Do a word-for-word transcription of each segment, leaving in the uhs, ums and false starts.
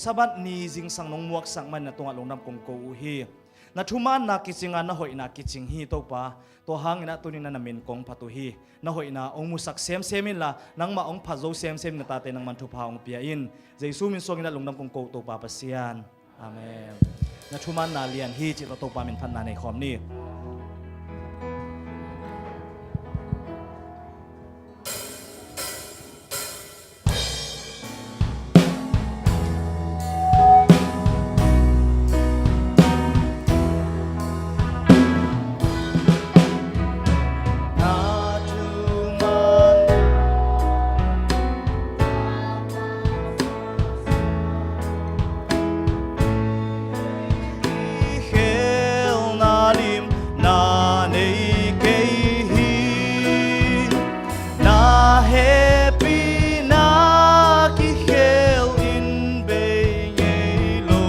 Sabbath ni zingsang nong muaksak manin na tungah lungdam kong ko uh hi. Na thumaanna kicing a, na hoihna kicing hi Topa. Tua hangin ah tuni-in ah na min kong phat uh hi. Na hoihna hong musak semsem inla, nangmah hong phat zo semsem in, na tate nangman thupha hong pia in. Jesu min suangin ah lungdam kong ko uh Topa Pasian. Amen. Na thumaanna lian hi cih tawh Topa min phatna nei khawm ni. Kikhelna lim na nei kei hi. Na hehpihna kikhel in bei ngei lo.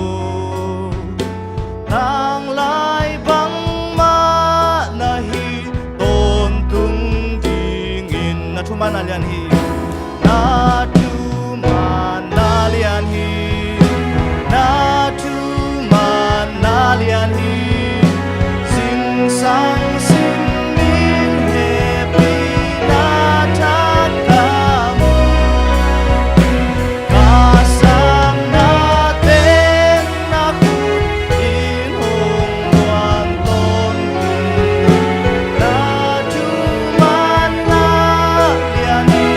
Tanglai bangmah na hi tawntung dingin. Na thumaanna lian hi. Na thumaanna lian hi. Na thumaanna lian hi. Zingsang simin hehpihna thak ka mu. Ka samna teng na khut in hong guan tawntung. Na thumaanna lian hi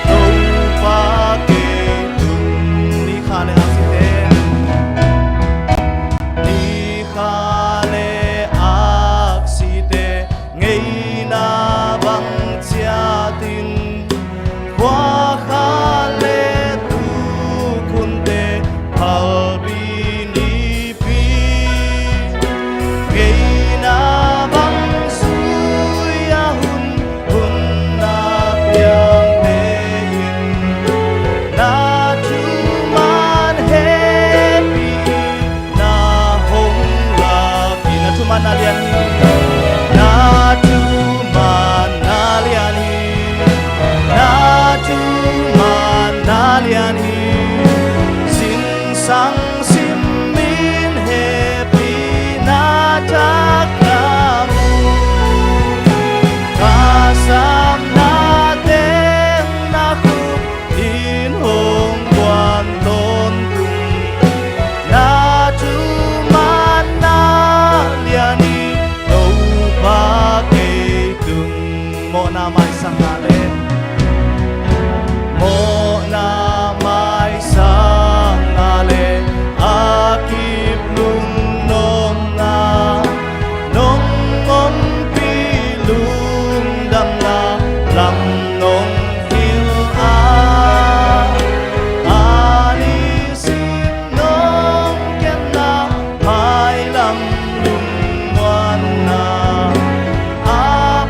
Topa kei tung. Ni kha le aksite, ni kha le aksite, ngeina bang ciatin, khua khat le tukhunte, phalbi nipi, ngeina bang zui a hun hun na piangte in, na thumaan hehpihna hong lak in. Na thumaanna lian hi. Na thumaanna lian hi. Na thumaanna lian hi. Zingsang simin hehpihna thak ka mu. Ka samna teng na khut in hong guan tawntung. Na thumaanna lian hi Topa kei tung. Mawhna maisang a le, mawhna maisang a le, a kip lungnopna nong ompih, lungdamna lam nong hilh a, a nisim nong kepna, mailam lungmuanna, a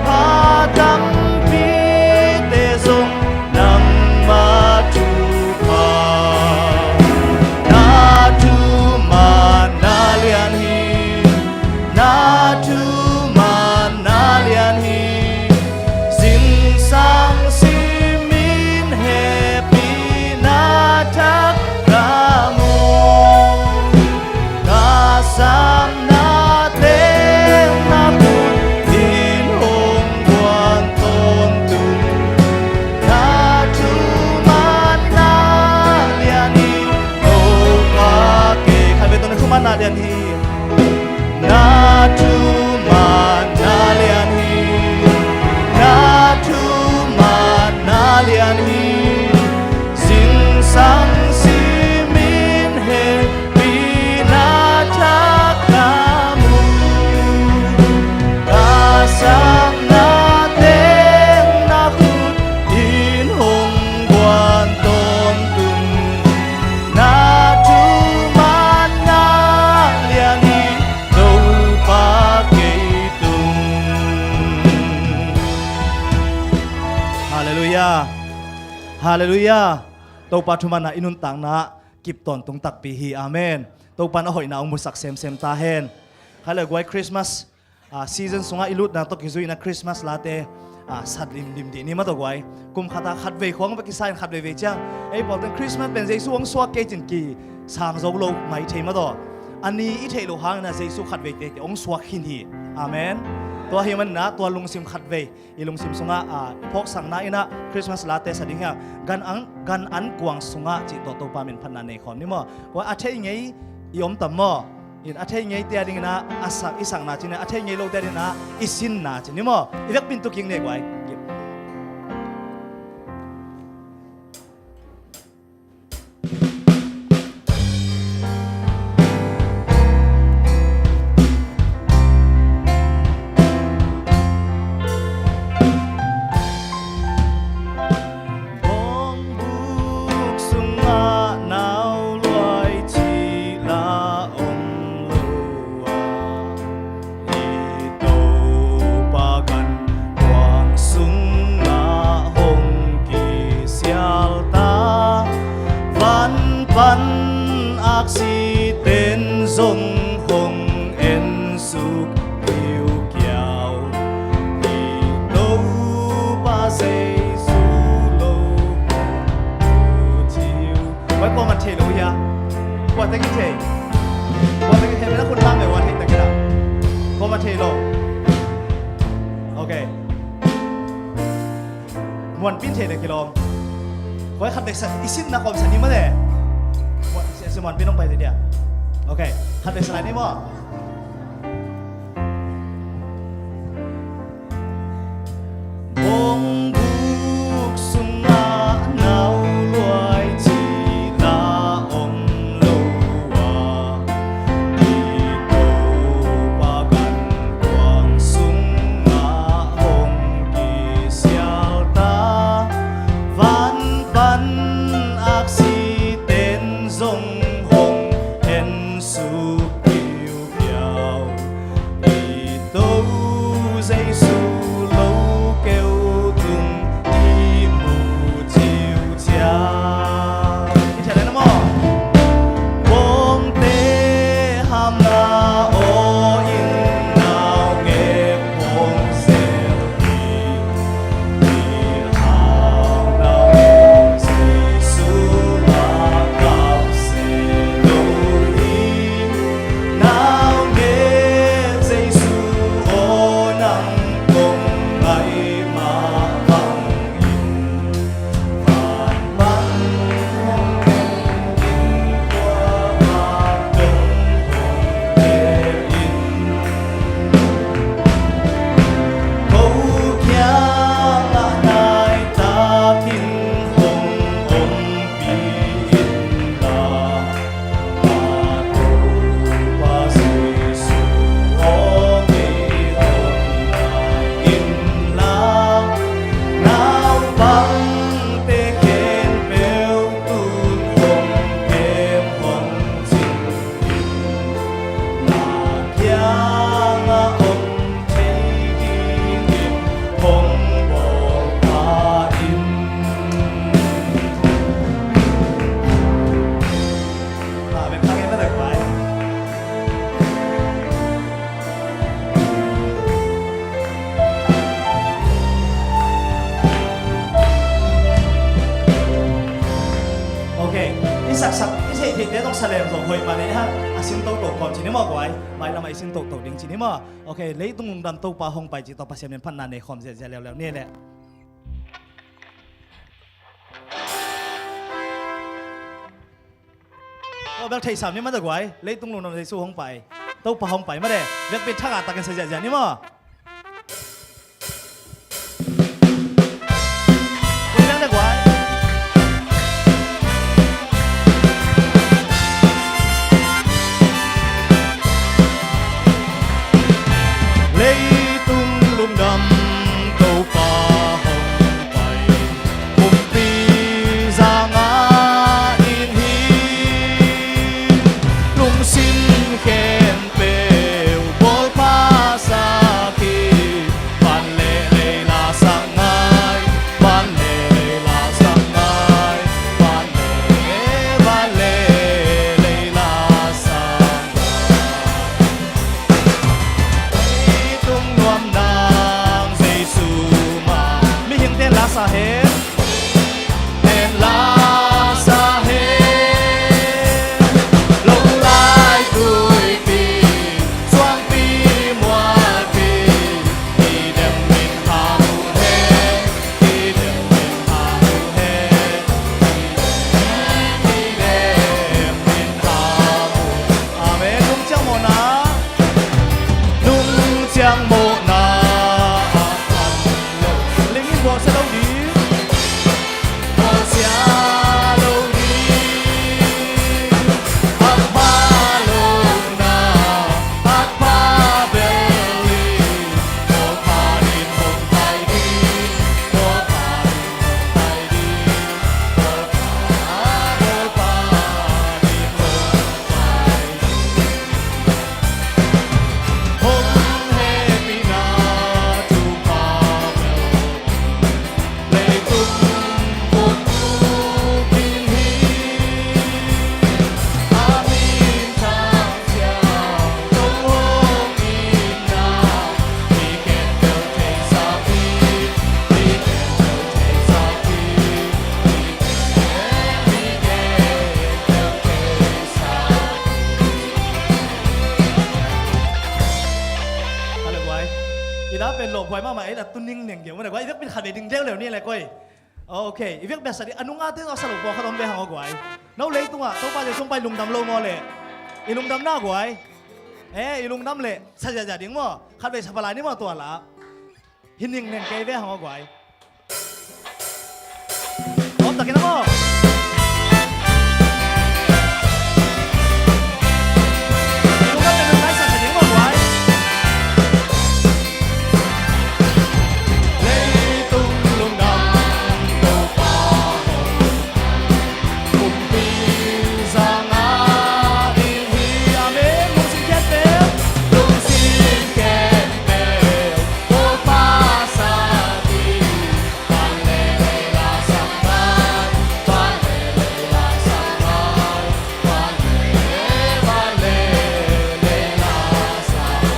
pha tampite zong nangmah thupha. Na thumaanna lian hi. Na thumaanna lian hi. Zingsang simin hehpihna thak ka mu. Ka samna teng na khut in hong guan tawntung. Na thumaanna lian hi Topa kei. Khatvei tawh na thumaanna lian hi. Na thumaanna lian hi. Na thumaanna lian hi. Zingsang simin hehpihna thak ka mu. Ka samna teng na khut in hong guan tawntung. Na thumaanna lian hi Topa kei tung. Halleluiah. Halleluiah. Topa thumaanna i nuntakna ah kip tawntung takpi hi. Amen. Topa in a hoihna hong musak semsem ta hen. Khatvei guai Christmas, ah, season sungah i lutna tawh kizui-in ah Christmas late, a, sat limlim dih ni maw tawh guai. Kum khat a khatvei khawng va kisa in khatvei vei ciang ei pawlte'n Christmas pen Jesu hong suak kei cin kisang zo lo mai thei maw tawh. A ni i theih loh hangin ah Jesu khatvei teitei hong suak khin hi. Amen. Tua ahih manin ah tua lungsim khatvei i lungsim sungah, a, i phawksakna in ah Christmas late sa ding hi a, gan an, gan an kuang sungah cih tawh Topa min phatna nei khawm ni maw. Kua a thei ngei i om tam maw? In a thei ngei te a dingin ah a sak, i sakna cih ni, a thei ngei lo te a dingin ah i sinna cih ni maw. I vekpi in tu kik ni guai. Bawngbuk sungah nauluai cih la om lo a, i Topa gan kuang sungah hong kisial ta, van pan aksiten zong hong ensuk kiukiau, i Topa Jesu lo ciu. Kua, kua man thei lo hia? Kua teng in thei? Kua teng in thei? Mena kun lam e, kua thei teng in a. Kua man thei lo? Ok. Muanpin thei le kilawm. Kua khat bek sa, i sinna kawm sa ni maw le. Kua, si, si Muanpin hong pai le dia. Ok. Khat bek sa lai ni maw? Bawngbuk sungah nauluai cih la om lo a, i Topa gan kuang sungah hong kisial ta, van pan aksiten zong hong ensuk kiukiau, i To Jesu lo keu tung i mu ciucia. I thei le na maw? Bawngte hamna aw in naungek hong sel hi. Ko kiangah nai takin hong ompih in la, a Topa Jesu aw, kei hong nai in la, naupangte khempeuh tun hong pem hong cing in, na kiangah om thei dingin hong bawl pah in. Amen. Thang en na dek pai. Ok, i saksak, i theihtheihte tawh sa leng zong hoih mah nei hang, a sin toto kawm ci ni maw guai, mailam ah i sin toto ding ci ni maw. Ok, leitung lungdam Topa hong pai cih tawh Pasian min phatna nei khawm ziahziah leuleu ni leh. Aw, bel theihsam ni mah tawh guai. Leitung lungdam Jesu hong pai. Topa hong pai mah de. Vekpi in thangah takin sa ziahziah ni maw. Ui, bel tawh guai. Leitung lungdam Topa hong pai. Kumpi zanga in hi, lungsim khempeuh bawlpha sa Pai mahmah ei la tuning neng kei mawk le guai, i vekpi in khat vei ding leuleu ni le koi. Ok, i vekpi a sa ding a nungate tawh sa lo pawlkhat om ve hang aw guai. No leitungah Topa Jesu hong pai lungdam lo maw le? I lungdam na guai. Eh, i lungdam le sa ziahziah ding maw? Khat vei sa pah lai ni maw tua la. Hi ning neng kei ve hang aw guai. Om takin a maw.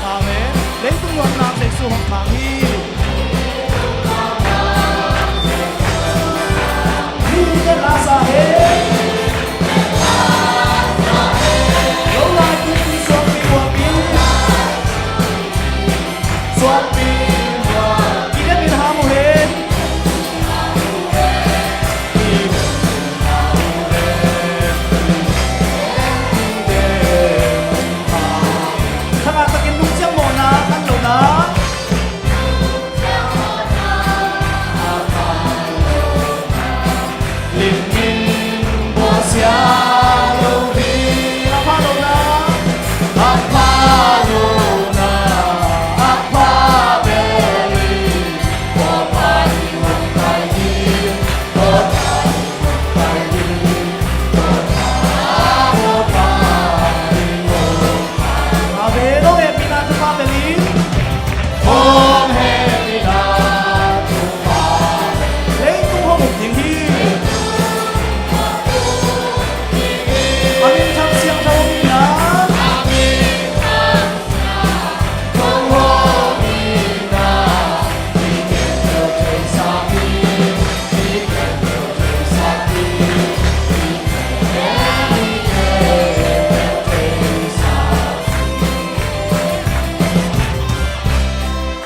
Amen. Leitung nuamna Jesu hong khang hi. Hi te la sa he. Lo lai tung suak pi buak pi. Suak pi buak pi. Ki te min ha mu he. Thangah takin nungciang mawhna, kan lohna. Limlim bawlsia lo ding a pha lohna. A pha lohna, a pha bel hi. Pawlpi hong pai hi. Pawlpi hong pai hi. Pawlpi hong pai hi. Amen. Hong hehpihna thupha bel hi. Hong hehpihna thupha bel hi. Leitung hong uk ding hi. A minthang siangtho hong hihna.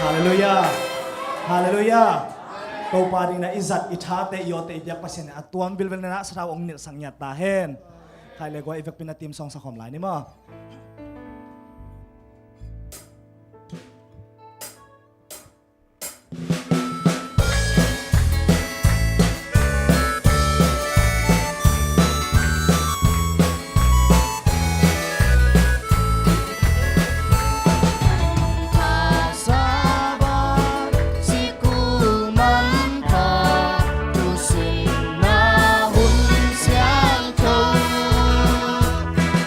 Halleluiah. Halleluiah. Topa dingin i zat, i thate, i awte, i biak Pasian in a tuam vilvel nena sathau hong nilhsak ngiat ta hen. Khai le guai, i vekpi in a team song sa khawm lai ni maw.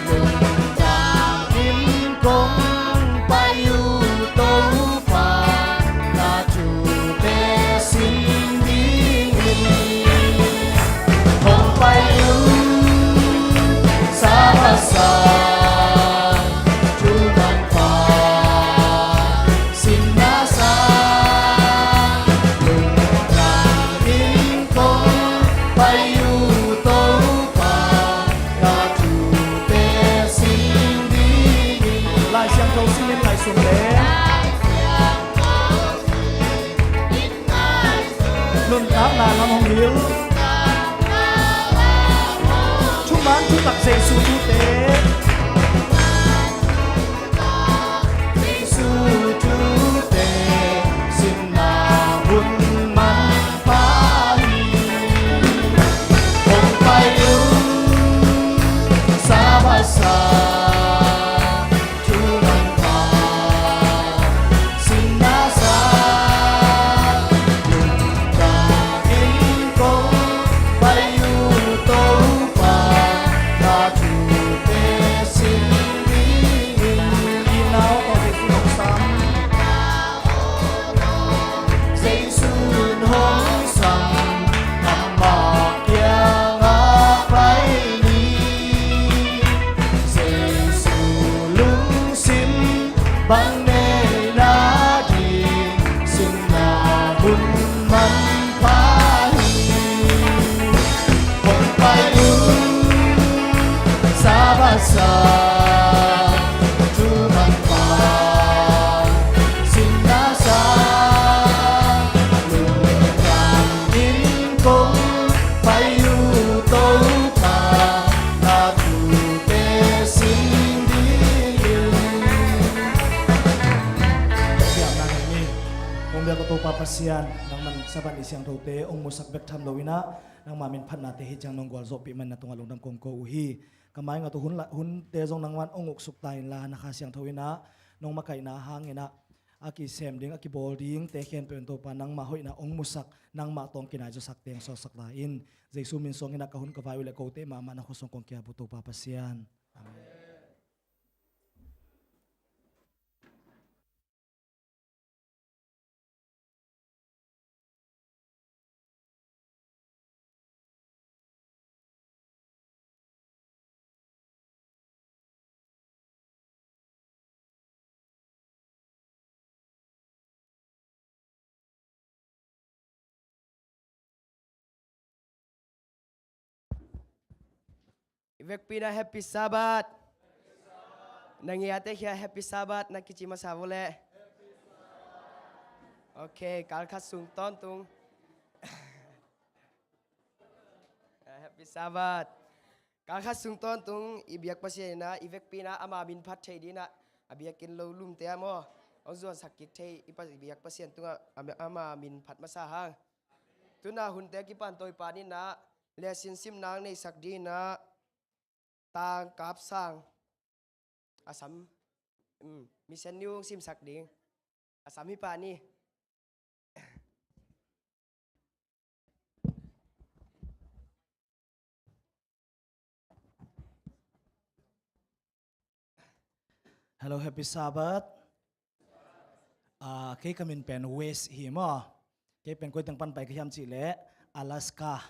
Lungdam in kong pai uh Topa, na thute sim dingin. Kong pai uh Sabbath sang, thu manpha sin na sa. Lungdam in kong pai uh Topa, na thute sim dingin. Lai Siangtho simin ngaihsun le nuntakna lam hong hilh. Thuman thutak Jesu thute. Jesu thute simna hun manpha hi. Hong pai uh Sabbath sang, thu manpha sin na sa. Lungdam in kong pai uh Topa, na thute sim dingin. Ginau tawh Jesu hong sam. Jesu in hong sam, amah kiangah pai ni. Jesu lungsim bang nei nading, simna hun manpha hi. Hong pai uh Sabbath sang, thu manpha sin na sa. Topa Pasian, nangman Sabbath ni siangthote hong musak bek tham lo inah, nangma min phatnate hi ciang nong gualzawhpih man na tungah lungdam kong ko uh hi. Ka maingat uh hun la, hunte zong nangman hong uksuk ta inla, na Kha Siangtho inah nong makaihna hang inah a kisem ding, a kibawl dingte khempeuh in Topa nangmah hoihna hong musak, nangmah tawh hong kinai zawsak teng sawlsak ta in. Jesu min suang inah ka hun ka vai uh le kote mahmah na khuasung kong kiap uh Topa Pasian. Amen. I vekpi na Happy Sabbath. Na ngiate khia Happy Sabbath na kici masa vua leh. Ok, kal khat sung tawntung. Happy Sabbath. Kal khat sung tawntung i biak Pasian inah, i vekpi inah ama min phat thei dinah, a biakinn lo lumte ah maw, hong zuansak kik thei i pa, i biak Pasian tungah ama, ama min phat masa hang. Tuna hunte kipan Topa inah lesin simna neisak dinah, Tangkap Sang a sam, um, Mission New hong simsak ding a sam hi pah ni. Hello, Happy Sabbath. Ah, kei ka min pen Wes hi maw. Kei pen koi teng pan pai ka hiam cih leh Alaska,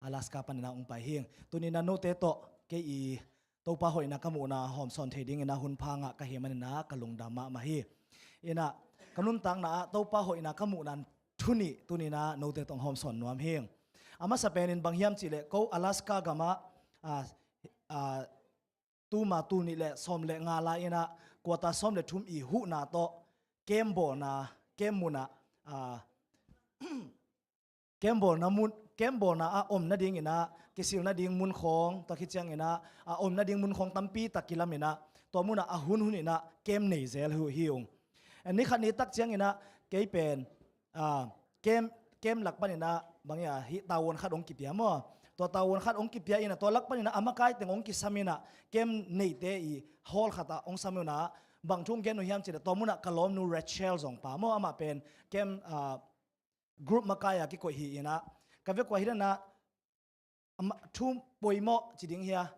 Alaska pan inah hong pai hi ing. Tuni inah note tawh kei i Topa hoihna ka muhna hawmsawn thei ding inah hun pha ngah ka hih man inah ka lungdam mahmah hi. Inah ka nuntakna ah Topa hoihna ka muhna thu nih tuni inah note tawh hong hawmsawn nuam hi ing. A masa pen in bang hiam cih leh ko Alaska gam ah, ah, ah, tuma tul nih le sawm le nga lai inah quarter sawm le thum i huhna tawh camp bawlna, camp mun ah, ah, camp bawlna mun, camp bawlna a om nading inah, kisil nading mun khawng, tua khit ciang inah a om nading mun khawng tampi tak kilam inah, tua mun ah a hun hun inah camp nei zel hi, hi ung. Ni khat ni tak ciang inah kei pen, ah, camp, camp lak pan inah bang ia hih tavuan khat hong kipia maw. Tua tavuan khat hong kipia inah tua lak pan inah a makai teng hong kisam inah camp neite i hall khat ah hong sam inah bang thu hong gen uh hiam cih leh tua mun ah ka lawmnu Rachel zong pha maw, amah pen camp, ah, group makai a kikoih hi inah ka vek uh a hi inah ama, thu poimawh ci ding hia,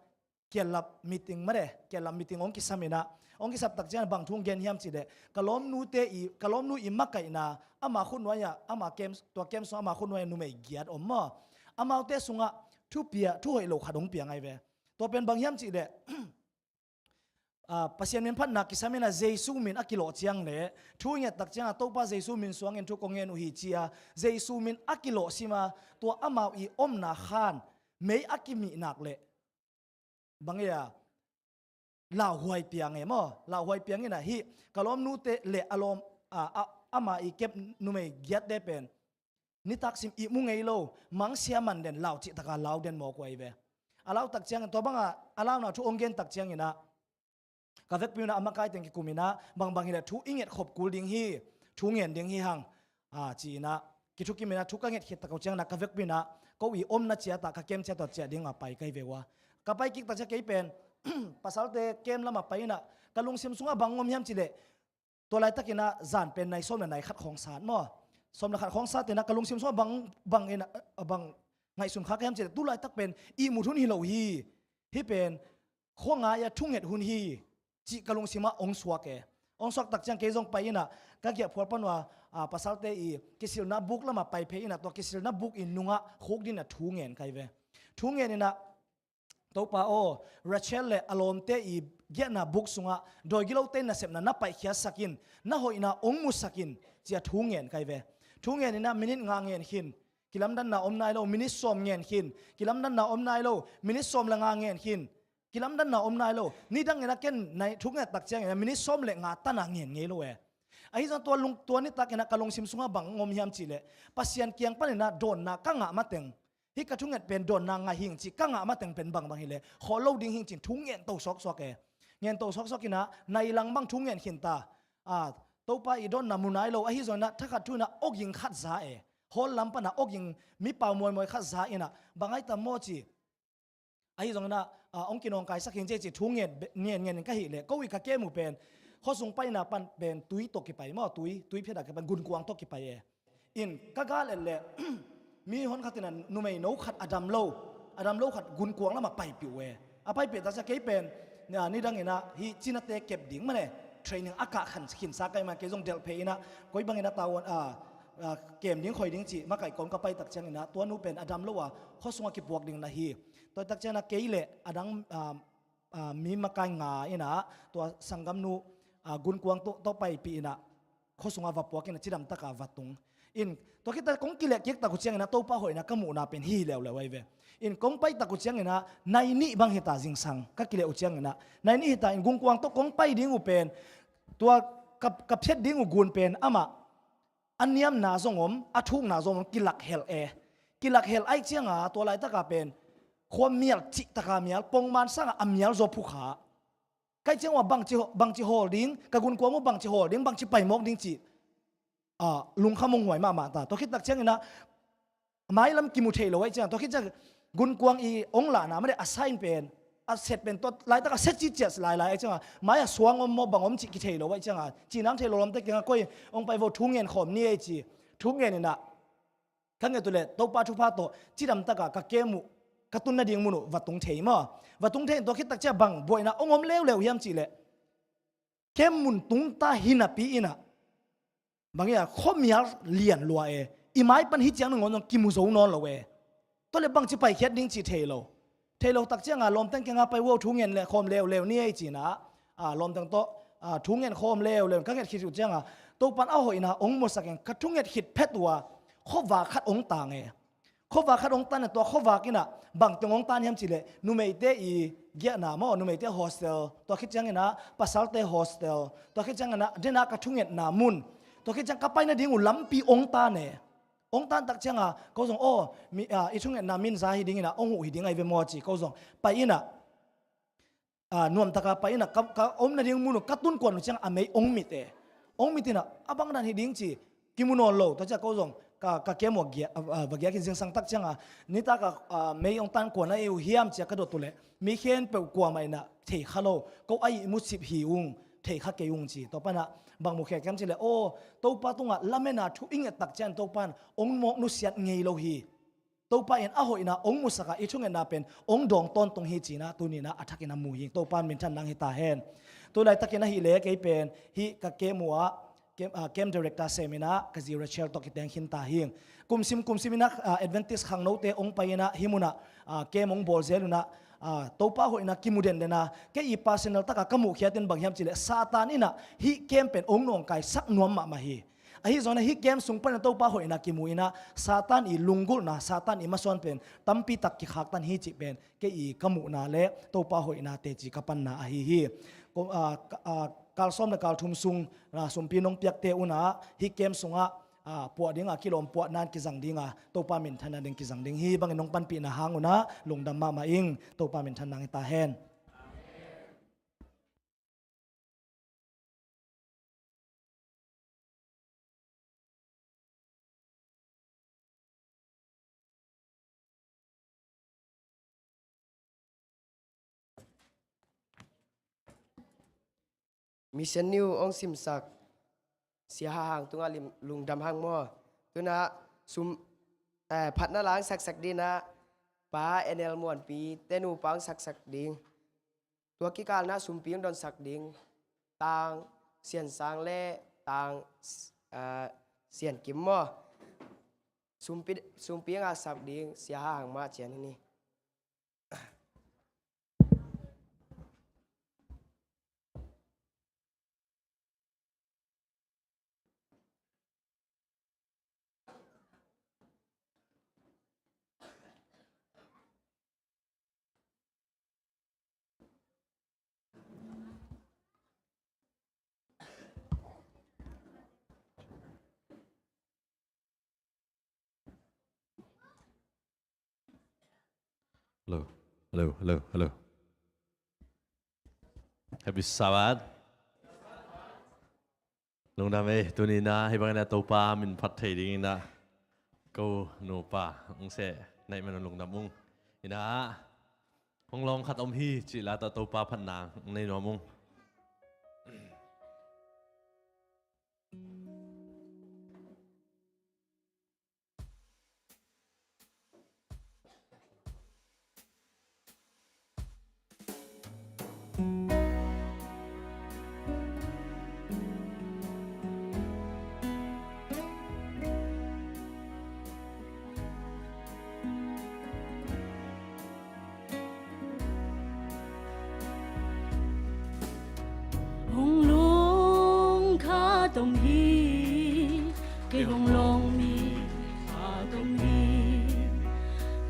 kiallap meeting mah de, kiallap meeting hong kisam inah, hong kisap tak ciang bang thu hong gen hiam cih leh ka lawmnute i, ka lawmnu i makaihna, ama khutnuai ah, ama camp, tua camp sung ama khutnuai ah numei giat om maw. Amaute sungah thu pia, thu hoih lo khat hong pia ngai ve. Tua pen bang hiam cih leh ah, Pasian min phatna kisam inah Jesu min a kilawh ciang le thu i nget tak ciangah Topa Jesu min suangin thu kong ngen uh hi ci-a Jesu min a kilawh sim a, tua amau i omna khan mei a kimih nak leh bang ia lauhuai piang e maw, lauhuai piang inah hih ka lawmnute le a lawm, ah, ah, ama i camp numei giatte pen nitak sim ihmu ngei lo, mangsia man den, lau cih taka lau den mawk uh ahi ve. A lau tak ciangin tua bangah a launa thu hong gen tak ciang inah ka vekpi unah a makai teng kikum inah bang bang hi leh thu i nget khop kul ding hi, thu ngen ding hi hang, ah, ci inah kithukim inah thu ka nget khit tak uh ciang inah ka vekpi unah ko i omna ciat ah, ka camp ciat ah ciah ding a pai ka hi ve uh a. Ka pai kik tak ciang kei pen pasalte camp lamah pai inah ka lungsim sungah bang om hiam cih leh tua laitak inah zan pen nai sawm le nai khat khawng sat maw. Sawm le khat khawng sat inah ka lungsim sungah bang, bang inah, ah, bang ngaihsun kha ka hiam cih leh tu laitak pen ihmut hun hi lo hi. Hih pen khua ngai a thunget hun hi cih ka lungsim ah hong suak e. Hong suak tak ciang kei zong pai inah ka giahphual pan uh a, ah, pasalte i kisilna buk lamah pai phei inah tua kisilna buk i nungah khuk ding inah thu ngen ka hi ve. Thu ngen inah Topa aw, Rachel le a lawmte i giahna buk sungah dawi gilote nasepna na paihkhiatsak in, na hoihna hong musak in, ci-a thu ngen ka hi ve. Thu ngen inah minit nga ngen khin, kilamdanna om nai lo, minit sawm ngen khin, kilamdanna om nai lo, minit sawm le nga ngen khin, kilamdanna om nai lo. Nidang inah ken nai thu nget tak ciang inah minit sawm le nga tan a ngen ngei lo e. Ahi zong tua lung, tua nitak inah ka lungsim sungah bang om hiam cih leh Pasian kiang pan inah dawnna ka ngah mateng, hih ka thunget pen dawnna ngah hi ing cih ka ngah mateng pen bangbang hi leh khawl lo ding hi ing ci-in thu ngen to sawksawk e. Ngen to sawksawk inah nai lang bang thu ngen khin ta. Ah, Topa i dawnna mu nai lo, ahi zongin ah thakhat thu in ah awging khat za e. Hall lam pan ah awging mipau muaimuai khat za in ah, bang ai tam maw ci. Ahi zongin ah, ah, hong kinawngkaisak hi ing ci, thu ngen, ngen, ngen in ka hih leh, ko i ka kem uh pen, khuasung paina pan pen tui tawh kipai maw, tui, tui phiat ah kipan, gunkuang tawh kipai e. In ka gal et leh, mi hon khat in ah numei no khat a dam lo, a dam lo khat gunkuang lamah paipih uh e. A paipih tak ciang kei pen, ah, nidang in ah hih cinate kep ding mah ne, training a kah khan khinsa ka hih man, kei zong delh phei in ah, koi bangin ah tavuan, ah, ah, kem ding khoi ding ci, makaih kawm ka pai tak ciangin ah, tua nu pen a dam lo a, khuasung ah kipuak ding na hi. Tua tak ciangin ah kei leh a dang, ah, ah, mi makai nga in ah, tua sanggamnu, ah, gunkuang tawh, tawh paipih in ah, khuasung ah va puak in ah, cidam tak ah va tung. In, tua khit tak kong kileh kik tak uh ciangin ah, Topa hoihna ka muhna pen hi leuleu ahi ve. In, kong pai tak uh ciangin ah, nai nih bang hi ta zingsang, ka kileh uh ciangin ah, nai nih hi ta in, gunkuang tawh kong pai ding uh pen, tua ka, ka phiat ding uh gun pen, amah, a niamna zong om, a thukna zong om, kilak helh e. Kilak helh ahih ciang a, tua laitak a pen, khua mial cih tak a mial, pongman sang a a mial zaw phukha. Ka hih ciang uh a bangci, bangci hawl ding, ka gunkuang uh bangci hawl ding, bangci pai mawk ding cih, ah, lungkham hong huai mahmah ta. Tua khit tak ciangin ah, mailam kimu thei lo ahih ciang a, tua khit ciang gunkuang i hong lahna mah leh a sign pen, a set pen, tua laitak a set ciciat lailai ahih ciang a, mai a suang om maw bang om cih kithei lo ahih ciang a, cihnang thei lo lamte kiang a, koi hong pai vo, thu ngen khawm ni ei ci. Thu ngen in ah, ka nget uh leh Topa thupha tawh cidam tak a ka kem uh, ka tun nading mun uh va tung thei maw. Va tung thei in, tua khit tak ciang bang buaina hong om leuleu hiam cih leh, kem mun tung ta hi napi in ah, bang hiam, khuamial lian lua e, i mai pan hih ciang nangawn zong kimu zo nawn lo e. Tua leh bangci paikhiat ding cih thei lo. Thei lo tak ciang a, lawmteng kiang a pai vo, thu ngen leh khawm leuleu ni ei ci in ah, ah, lawmteng tawh, ah, thu ngen khawm leuleu, ka nget khit uh ciang a, Topa'n a hoihna hong musak in, ka thunget khit phet uh a, khuavak khat hong tang e. Khuavak khat hong tan a, tua khuavak in ah bang teng hong tan hiam cih leh, numeite i giahna maw, numeite hostel, tua khit ciangin ah pasalte hostel, tua khit ciangin ah den a ka thungetna mun, tua khit ciang ka pai nading uh lampi hong tan e. Hong tan tak ciang a, ko zong, aw, mi, ah, i thungetna min za hi ding in ah, hong huh hi ding ahi ve maw ci, ko zong pai in ah, ah, nuam tak a pai in ah, ka, ka om nading mun uh ka tun kuan uh ciang a mei hong mit e. Hong mit in ah, a bang dan hi ding ci, kimu nawn lo, tua ciang ko zong, ka, ka kem uh a giak, ah, ah, va giak in, zingsang tak ciang a, nitak a, ah, mei hong tan kuan a ei uh hiam ci a ka dot uh leh, mi khempeuh kuamah in ah thei kha lo, ko a ihmu cip hi ung, thei kha kei ung ci. Tua pan ah bang mukhia hiam cih leh, aw, Topa tungah lamen a thu i nget tak ciang Topa'n hong mawk nusiat ngei lo hi. Topa in a hoihna hong musak a, i thungetna pen hong dawng tawntung hi ci in ah, tuni in ah a thak in ah mu hi. Topa'n minthan nang hi ta hen. Tu laitakin ahih leh kei pen hih ka kem uh ah, kem, ah, kem director sem in ah, ka zi Rachel tawh kiteng khin ta hi. Kumsim, kumsim in ah, ah, Adventist khangnote hong pai in ah, hih mun ah, ah, kem hong bawl zel un ah, ah, Topa hoihna kimu denden a, kei i personal tak a ka muhkhiat in bang hiam cih leh, Satan in ah hih kem pen hong nawngkaisak nuam mahmah hi. Ahi zongin ah hih kem sung pan in ah Topa hoihna kimu in ah, Satan i lunggulhna, Satan i masuan pen tampi tak kikhaktan hi cih pen kei i ka muhna leh Topa hoihna teci ka panna ahi hi. Ko, ah, ka, ah, kal sawm leh kal thum sung, ah, sumpi nong piakte un ah, hih kem sungah, ah, puah ding a kilawm puahna in kizang ding a, Topa minthanna ding kizang ding hi. Bangin nong panpihna hang un ah lungdam mahmah ing. Topa minthan nang hi ta hen. Mission New hong simsak Sia Hahang tungah lim-, lungdam hang maw. Tu in ah sum, eh, phatna la hong saksak ding in ah, Pa N L Muanpi te nupa hong saksak ding. Tua kikal in ah sumpi hong donsak ding, Tang Sian Sang leh Tang, ah, Sian Kim maw. Sumpi, sumpi hong sak ding Sia Hahang mah cian hi ni. Hello, hello, hello, hello. Happy Sabbath. Lungdam ei, tuni-in ah hih bangin ah Topa min phat thei dingin ah ko nupa ung seh, na hih man un lungdam ung. Ina hong lawng khat om hi cih la tawh Topa phatna nei nuam ung. Hong lawng khat om hi, kei hong lawng mi khat om hi.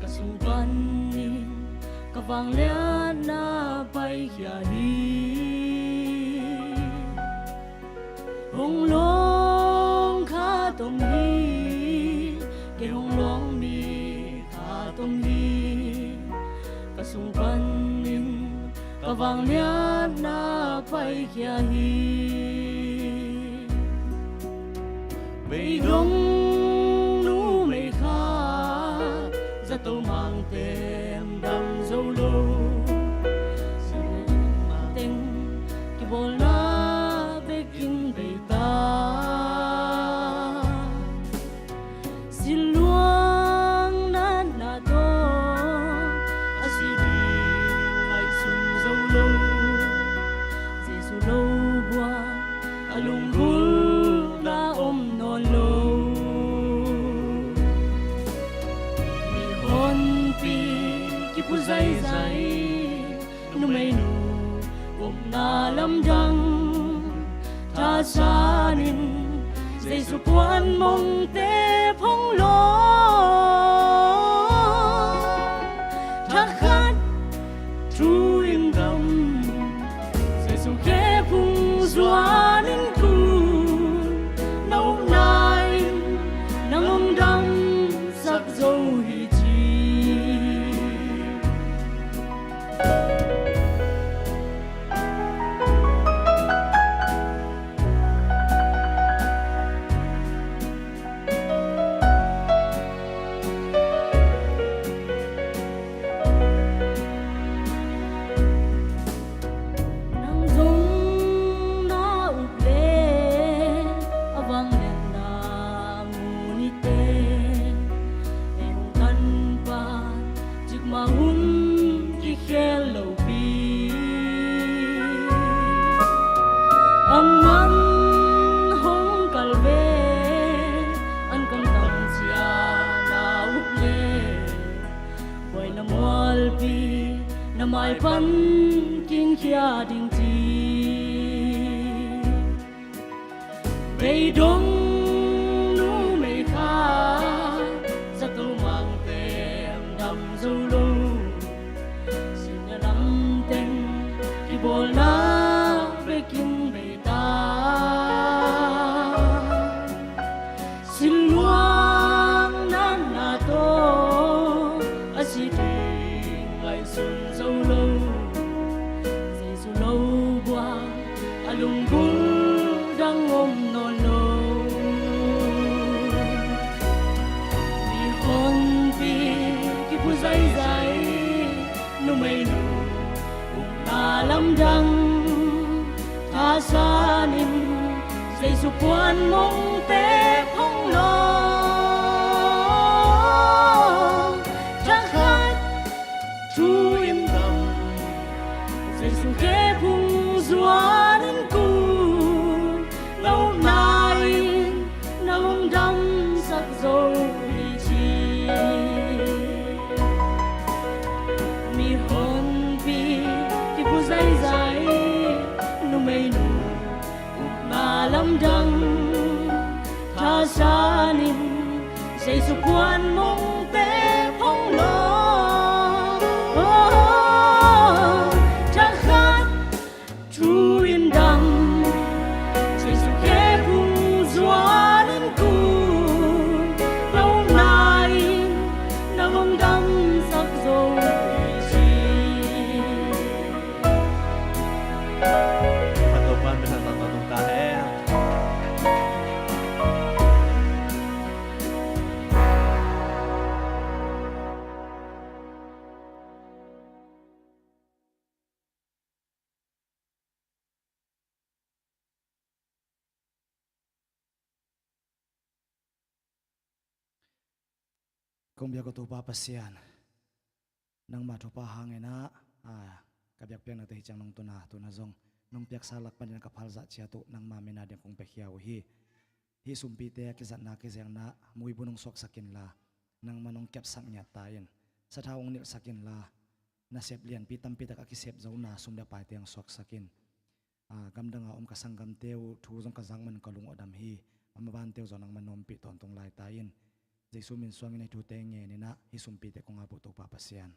Ka sung panin ka vangliatna paikhia hi. Hong lawng khat om hi, kei hong lawng mi khat om hi. Ka sung panin ka vangliatna paikhia hi. Beidong numei khat, zato mangte dam zo lo. Sinuam teng kibawlna bekin bei ta. Siluang natna tawh a si ding ngaihsun zo lo. Jesu lo buang a lunggulhna om nawn lo. Mihonpi kiphu zaizai, numeinu upna lamdang thasanin, Jesu puan mongte phong lo. Thakhat thu in dam, Jesu khephung zuanin kun, na upna in nang hong damsak zo hi ci. Nang zong na up le a vangliatna mu ni teh, ei hong tanpa cikmah hun kikhel lopi. A man hong kal ve, an kamtang cia na up le, buaina mualpi na mai pan kingkhia ding ci. Beidong numei khat, zato mangte dam zo lo. Sinuam teng kibawlna bekin bei ta. Siluang natna tawh a si ding ngaihsun zo lo. Jesu lo buang a lunggulh dang om nawn lo. Mihonpi kiphu zaizai, numeinu upna lamdang thasanin, Jesu puan mongte phong lo. Thakhat thu in dam, Jesu khephung zuanin kun, na upna in nang hong damsak zo hi ci. Mihonpi kiphu zaizai, numeinu upna lamdang thasanin, Jesu puan mongte phong lo. Thakhat thu in dam, Jesu khephung zuanin kun, na upna in nang hong damsak zo hi ci. Topa'n minthanna tawh tung ta hen. Kong biak uh Topa Pasian, nangma thupha hangin ah, a, ka biakpiaknate hi ciang nong tun a, tu-in ah zong nong piaksa lak panin ka phalzah ciat uh nangma min ading kong piakhia uh hi. Hih sumpite a kizatna, kizekna muibu nong suaksak inla, nangma nong kepsak ngiat ta in. Sathau hong nilhsak inla, nasep lianpi tampi tak a kisep zona sum le paite hong suaksak in. A, gamdang a om ka sanggamte uh thu zong ka zak man ka lung a dam hi. A mabante uh zong nangma nong ompih tawntung lai ta in. Jesu min suangin hih thute ngen in ah hih sumpite kong ap uh Topa Pasian.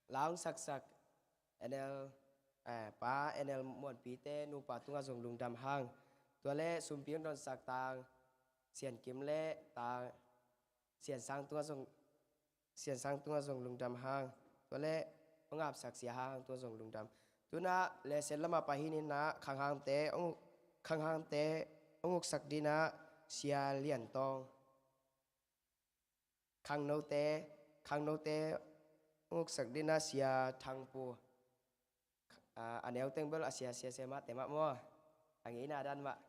La hong saksak N L, eh, Pa N L Muanpite nupa tungah zong lungdam hang. Tua leh sumpi hong dawnsak Tang Sian Kim leh Tang Sian Sang tungah zong, Sian Sang tungah zong lungdam hang. Tua leh hong apsak Sia Hang tungah zong lungdam. Tu-in ah lesson lamah pai hi-in ah khanghangte hong, khanghangte hong uksak dingin ah Sia Lian Tawng. Khangnote, khangnote uksak dingin ah Sia Thang Pu. A, a neu teng bel a sia sia sia mah te mah maw. A ngeina dan mah.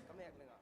Ka mek leng ah.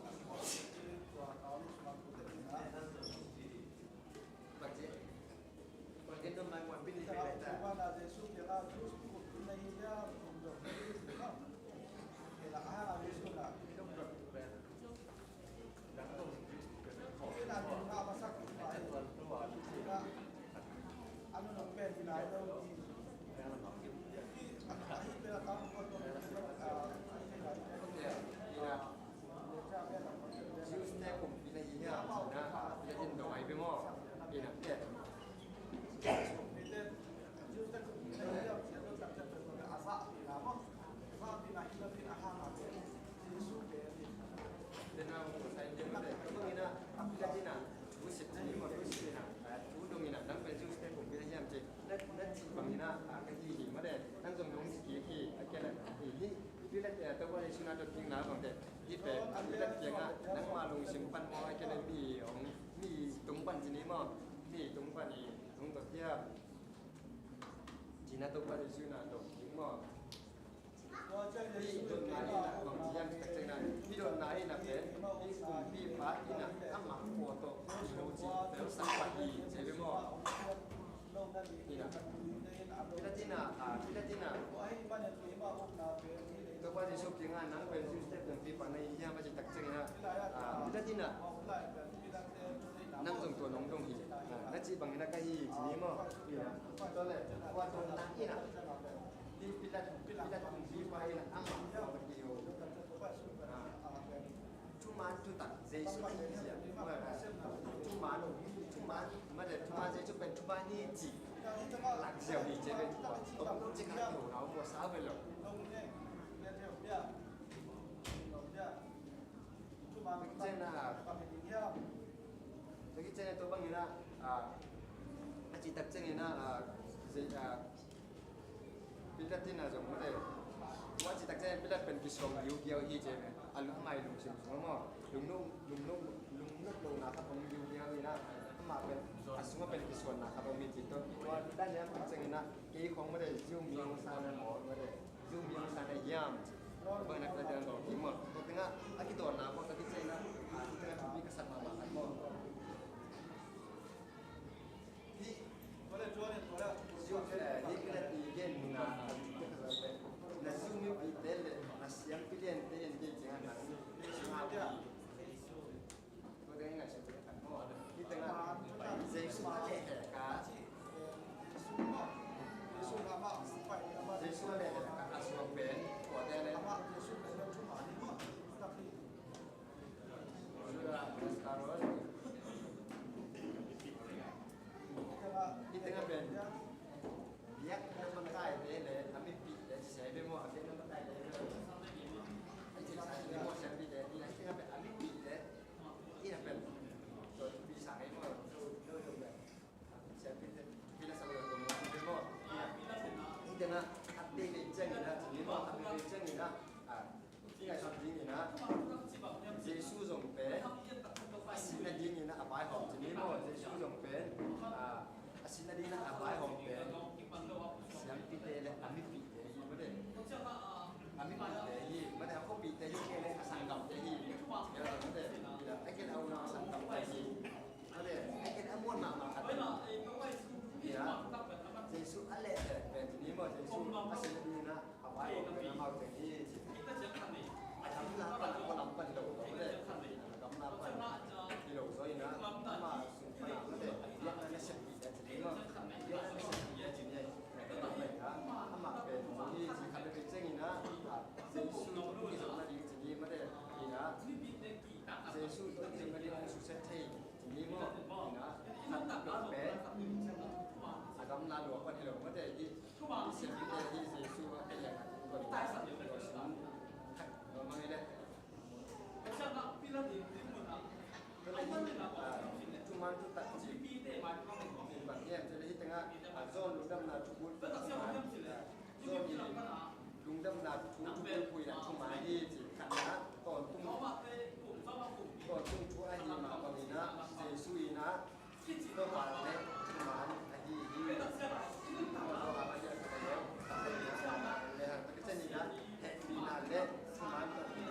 Jews te kumpi na hi hiam cihna, Latin dong ai beng aw. Ina, eh. Tena ko sai de ma de ko ina, Latin a, Jews te ma Jews ina, u dong ina, nang pen Jews te kumpi na hiam ci. Na, na ci bang ina, a ka hi hi ma de, nang zong nong ci hi, a ke la hi hi. Ipi la, eh, Topa Jesu na dot ding na bang de. Hih pen Pilat kiangah nangmah lungsim pan maw, ahih kei leh mi hong, mi tung pan ci ni maw, mi tung pan i hong dot hiam? Ci-in ah Topa Jesuh in ah dot ding maw. Hih dotna in ah bang ci hiam cih tak ciangin ah, hih dotna in ah pen hih kumpipa in ah amah pua tawh lo ci belsak pah hi ci ve maw. Ina, Pilat ina, ah, Pilat ina. Topa Jesuh kiangah nang pen Jew te kumpipa na hi hiam a cih tak ciangin ah, ah, Pilat ina. Nang zong tua nong dong hi. Ah, na cih bangin ah ka hi ci ni maw. Ina. Tua leh, tua dong na ina. Hih Pilat, Pilat kumpipa ina amah tua ka hi ho. Ah. Thuman thutak Jesuh ahi zia. Thuman, thuman, mate thuman Jesuh pen thuman hi ci. Lak ziau hi ci pen thuman. Tong tong ci kha hi ho na, ko sa ve lo. Ci na. Ci na to bang ina. Ah, a ci tak ciangin ah, ah, Jesuh, ah, Pilat in ah zong mate. Tua ci tak ciang Pilat pen kisuang giugiau hi ci ve. A lungmai lungsim sung maw. Lungnop, lungnop, lungnop lohna khat om giugiau hi na. Amah pen a sungah pen kisuanna khat om hi ci tawh. Tua dan hiam tak ciangin ah kei khong mate Jew mi hong sa na maw mate. Jew mi hong sa na hiam ci. Bang nak belajar kong hi maw. Tua tengah a kidawtna kong tak ciangin ah. A, tua tengah thupi ka sak mahmah khat maw. Hih, hih Pilat i genna, na Jew mipite le na siampi liante in kei ciangin nang, tua teng ngaihsun kei khat maw. Hih tengah Jesuh a lehhek a, Jesuh a lehhek a, a suak pen kuate le Judas Iscariot. Hih tengah pen biakna makaite le a mipihte ci se ve maw, a biakna makaite le. Hih tengah pen a mipihte, hih tengah pen a mipihte. Hih tengah pen tua thupi sa ngei maw. Hih tengah a tei ve ciangin ah, ci ni maw, a tei ve ciangin ah, ah, i ngaihsut dingin ah, Jesuh zong pen a sihna dingin ah a vaihawm ci ni maw, Jesuh zong pen, ah, a sihna dingin ah a vaihawm pen siampite le a mipihte hi mate. A mipihte hi mate, a khuapihte hi kei le a sanggamte hi. Mate, a kei le a unau a sanggamte hi. Mate, a kei le a muan mahmah khat hi. Jesuh a lehhek pen ci ni maw, Jesuh a sihna dingin ah a vaihawm pen amaute hi ci. A gamla pan, a lam pan hi lo, a gamla pan hi lo zaw in ah, ama sung pan ah mate, biakna na seppih a ci ni maw, biakna na seppih a ci ni. Amah pen hi ci khat le pen ciangin ah, Jesuh tawh i zong na ding ci ni mate, in ah, Jesuh tawh i zong na ding hong susia thei ci ni maw, in ah, khat pen a gamla lua pan hi lo mate, hi Thuman siampite hi Jesuh a kei leh khat tua ni. Tua sin khat tua mang hi leh. Tua leh hi, ah, thuman thutak ci. Bang hiam cih leh hih tengah, ah, John lungdamna thubu, ah, John in lungdamna thu thubu phuina thuman hi ci khatna tawntung, tawntung thu ahi mah bangin ah Jesuh in ah Topa le thuman ahi hi. Topa ahi a ka neu. Le hang taka cen ina hehpihna le thuman tawh hi.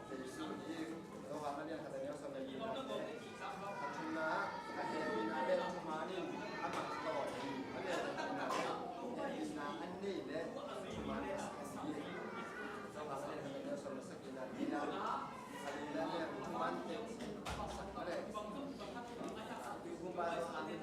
Jesuh hi. Topa ahi a ka neu sawm le lina le. A thumna a hehpihna le thuman in amah tawh hi. A le hehpihna a nei le thuman a hi. Topa ahi a ka neu sawm le sagihna. Ina a lina le thuman tawh hi. A le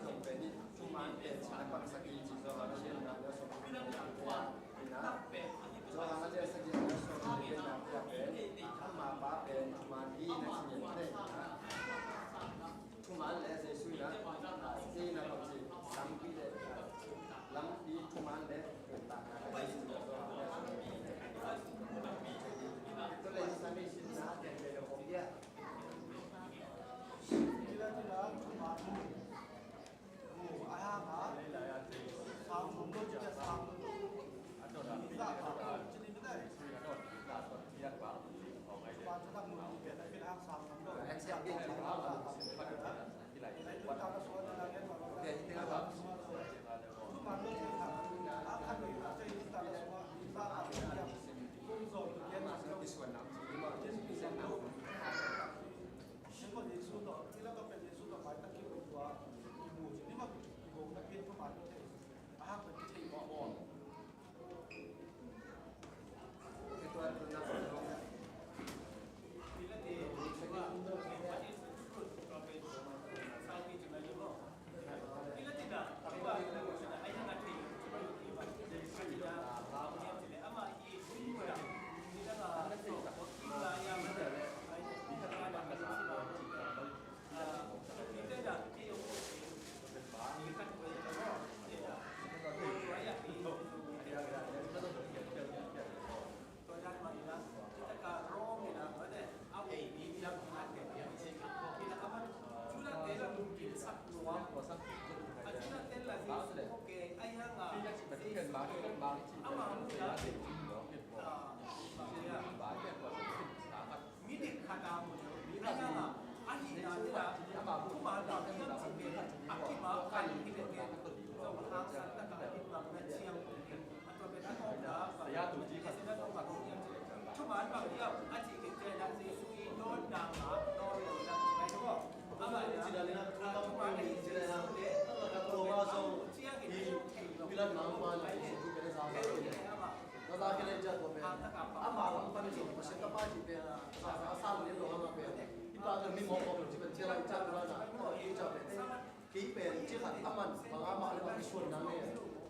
Ama muda, ah, minit khat a mu deuh. Ahi hangin a, thuman bang hiam cih pen a kimak khat hi ve. Zong hangsan taka a kimakna ciang. A tua pen a tawpna bang hiam cih pen, thuman bang hiam a cih pen, Jesu i dawnna, dawn lo na cih pen. Ama le thuman ahi Jesu le, a mu ciangin a thei lo. Ama Gaza khen a i ciah tua pen, ama lam pan i ciah, Pasian ka pa cih pen, a sa, a sa lo, lo hang a pen, i pa pen mi mawk mawk lo cih pen, ciah la i ciah tua na, i ciah pen, kei pen, cih khat a man, bang a mah le bang i suan nang ne,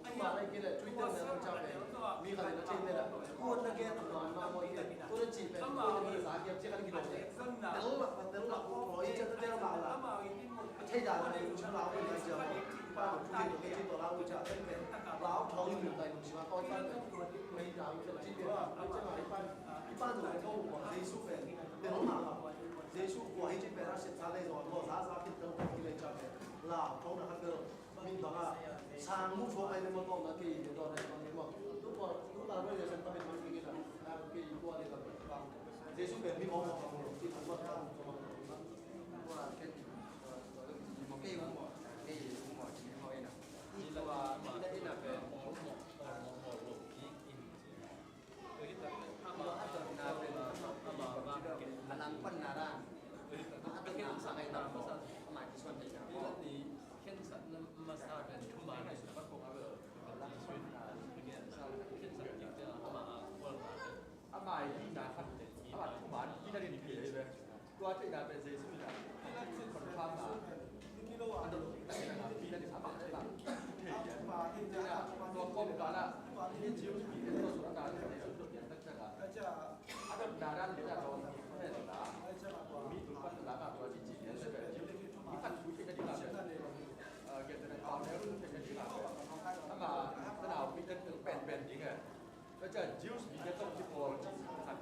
i pa lai kei le, Twitter ne, i ciah pen, mi khat in a thei pen, kuan na gen, bang a mah mawk kei, kuan na cih pen, kuan na za kiam, cih khat i kilawm le, tel lak, tel lak, lo i ciah tel lak la. Thei dan a ding cih lau pen a ciang, pa thu kei kei cih tua lau cia pen pen, lau thong in mun tai mun sima koi pan pen, mei dan pen cih pen, a ciang a i pan, i pan zong a thong kua Jesu pen, pen hong ma ma, Jesu kua hi cih pen a siat sa lei zong a kua za za kin tong kua ki lei cia pen, lau thong na khat pen, min bang a, sang mu thua ai le ma kong na kei le dawh na bang le ma, tu kua, tu ta roi le san ta pen bang kei na, a kei kua le bang bang, Jesu pen mi hong ma ma mu lo, ti thang ma thang ma ma. Ama i hihna khat, ama thuman, i na din phei ve. Tua theihna pen Jesu in a, confirm a, a dot tak in a, i na din a bang, a bang, thei dia. Tua kawmkal ah, i Jews mite tua suahna, Jesu dot dia tak tak a, a dotna dan dia tua, a dotna, mi tul pan la ka tua ci ci dia, Jews mi khat thu theihna ding a, eh, gen theihna, pau ne run theihna ding a, ama, tanau mi ten pen pen ding a. Tua ciang Jews mite tawh kipawl cih khat,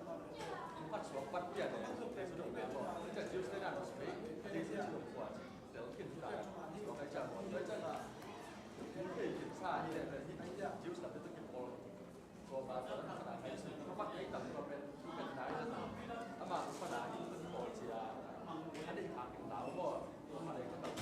inn phat suak pan pian e, Jesu dong na maw. Tua ciang Jews te nan Spain, Jesu ci dong khua cih tel khin ta. Tua ciang maw, tua ciang a, inn kei khin sa hi leh, Jews lam te tawh kipawl. Tua pa tua na khat a, Jesu a pat ei tam tua pen, pen nai na. Ama tua na inn kipawl ci a, a deih khak in lau maw. Tua ma deih khak tam.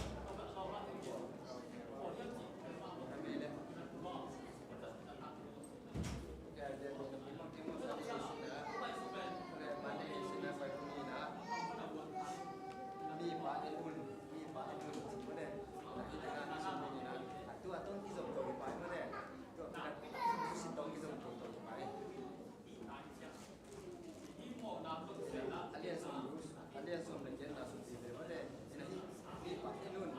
A lian sawm, a lian sawm le giatna sawm pi le mate, ina hi, mi pa i nun.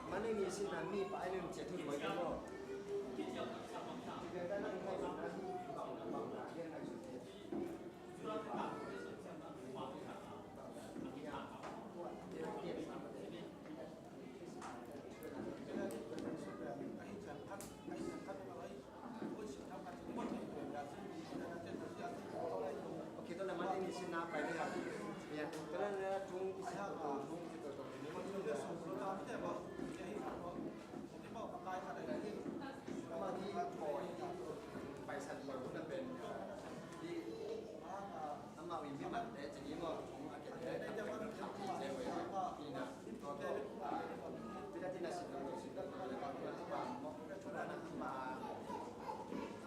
Mani ni sin na mi pa i nun cia thun mai ka mo. Ok, tua leh mani ni sin na pai ni ha. Ya, tua leh tung, tung, tung, tung. Ama hi pawi, paisan pawi hun a pen hi. Amau in mi mante ci hi maw, a kente a kap kap ci ci ve. Hi na, tua ko, pi da ti na sin na ko sin na ko le ko na ko maw. Tua na ko maw.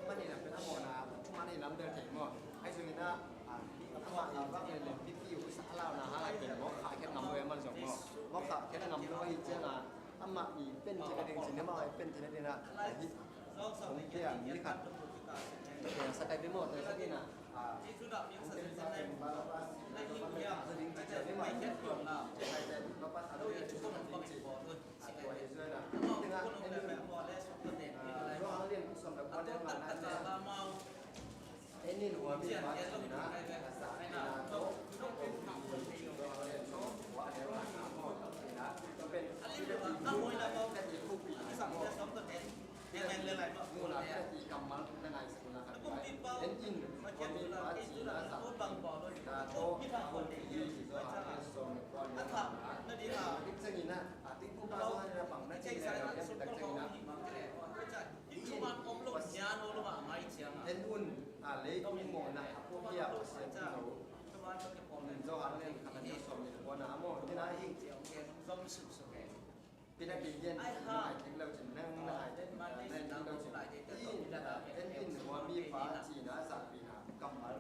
Amah nih na pen a mawhna thuman hi lam bel thei maw. Ahi zongin a, amah in vak le le pipi uh sa a launa ha la pen mawk khah khiat ngam lo hi a man zong maw. Mawk khah khiat ngam lo hi ciang a, amah i pen theihna ding cin, amah i pen theihna ding a, hi, hong pia mi khat. Tua sa kai ding maw, tua sa ding a, a, hong pia sa pen Barnabas, Barnabas sa ding ci ciang ding maw, Barnabas a ding ci ciang ding ci. A tua hi zuai a. Tengah, en in, a, Johan lian sawm le kua ding a na, en in hua mi pa cihna, a sa cihna tawh, Johan lian sawm kua ding a na, tua pen, nuna pen i kammal na ngai sakna khat pai. En in hua mi pa cihna sa, cihna tawh, Johan lian sawm le kua ding a na, Johan le khat na sawm le kua na a maw, ni na hi. Zom suk suk e. Pi na pi gen na hai tek lo cin, nang na hai tek, na hai tek lo cin. I, en in hua mi pa ci na, zakpi na kammal.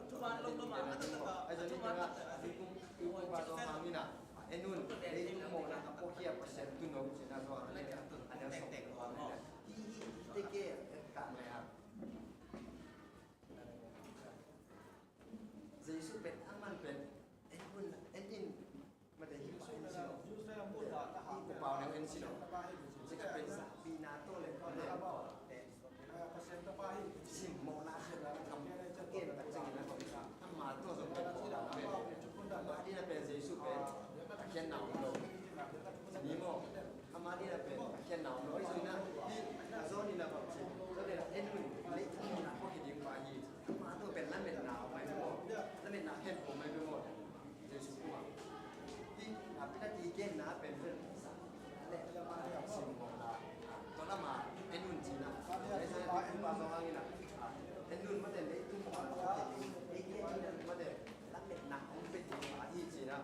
Ai zon i tek a, i kum, i kum pa zong hang ni na. En un, leitung mawhna a puakhia Pasian tu no ci na, Johan le a neu sawm le kua na. Hi, hi, tek e, et tak le a. Jesu pen a man pen en un, en in, mate hi pa en sino. Hi ku pau neu en sino. Jesu pen sa pi na to le ko le ko. Sim mo na sia na kam ken tak ceng na ko sa. Ama to so ko ko na pen. Ama di na pen Jesu pen. Ken na lo. Ni mo. Ama di na pen. Ken na lo. Isu na. Hi na zo ni na ba ci. Zo de na en un. Leitung na ko ki ding pa hi. Ama to pen lametna om mai peuh maw. Lametna khen om mai peuh maw. Jesu kuma. Hih a pi na ti genna pen pen sa. Le, le ma le sim maw la. Tua lama en un cina. Le sa ti pa zong hangina. En un mate leitung maw la. Ei en un mate lametna om pe ti ma hi cina.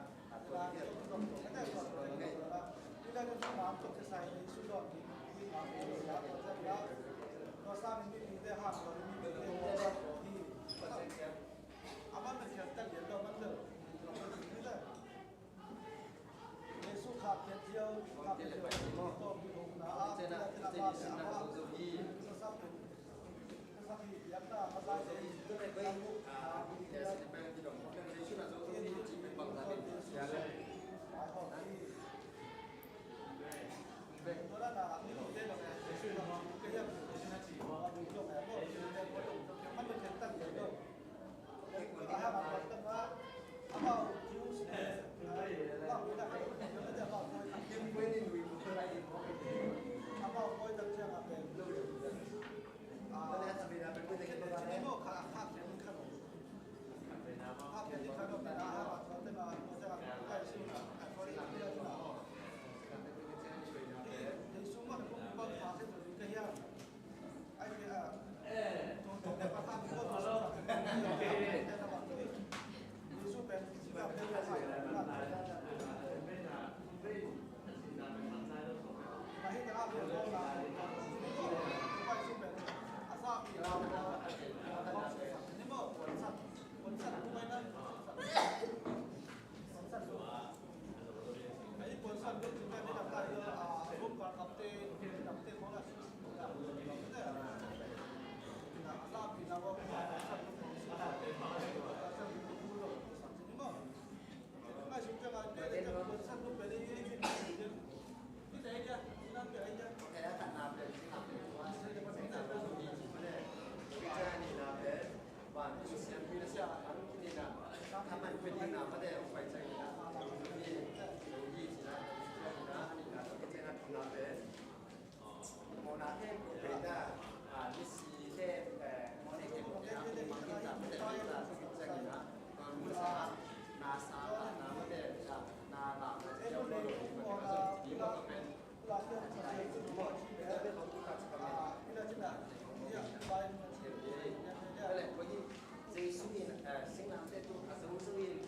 Jesu in, eh, singlamteh tu a zozo in,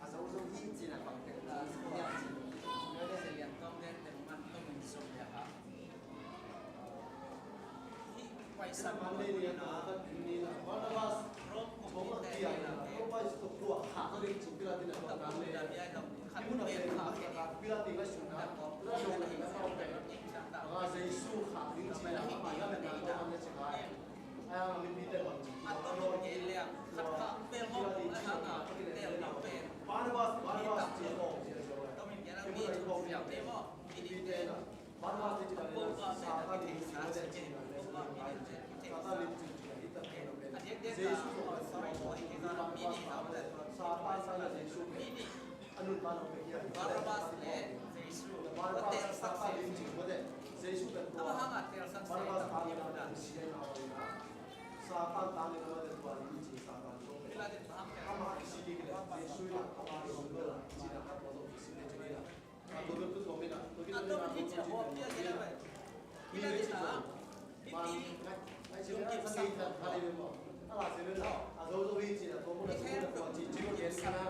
a zozo hi cih na bang teng ci, ci, ci. Selian tawm den teng man tawm in sum ya ha. Hi paisa man le ni na, Rom kumpi te ni na. Jesu kha ding cih na, ama na na na na na. Ai, a mipi te bang ci. A tomin gen liang khat kha bel hong a hang a tel na pen. Barnabas, Barnabas ci hong ci a zo. Tomin gen a mi thu liang te maw. Mipi te na. Barnabas te ci na. Satan lim ci na te ci na. Satan lim ci na. Jesu ko sa ko i ke na mi ni na te. Satan sa na Jesu. Mi ni. Barnabas le Jesu. Barnabas pa lim ci mate. Jesu kan tua. Ama hanga telsak se. Barnabas pa lim ci na. Satan ta lim mate tua lim ci Satan ko. Ama isi di kila Jesu ila ama lim la ci na ka tua isi di kila. A tua tu tua mi na. A tua mi ci na. Ila di na. Mipil. Lungkim sa. Ala se lo. A zo zo hi ci na, tua mu na, tua mu na, tua ci ci lo, yes, kana.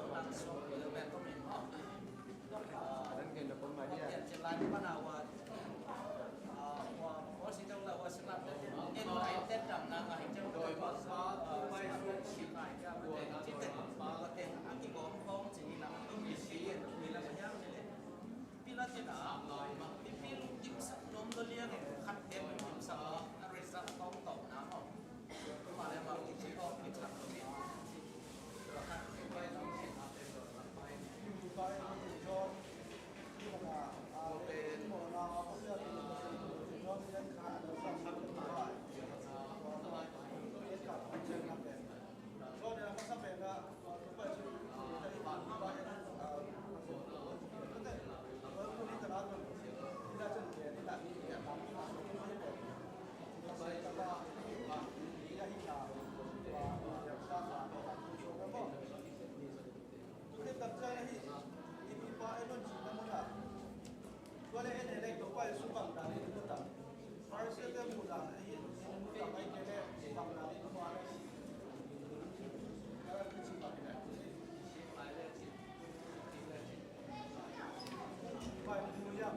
tawh nang suak pi lo pen kong min maw. Ah, dan gen da pon mai dia. Pian cin lai ni pan a ua, ah, ua, ua si dong la ua si lam da den. En lai ten dam na ngai cin. Doi ma pa, ah, pai suak si ngai dia ma den. Cin ten, ua ten, a ki gom kong cin ni lam. Tua mi si, mi lam ma hiam cin ni. Pi la cin a. Pi pi lungkim sak nom lo liang khat em lungkim sak. A result kong tawh na maw. Tua le en lek Topa Jesu bang dan in mu ta. Pharisee te mu dan in mu ta, pai ke le bang dan in mu a le. Pai mu ya.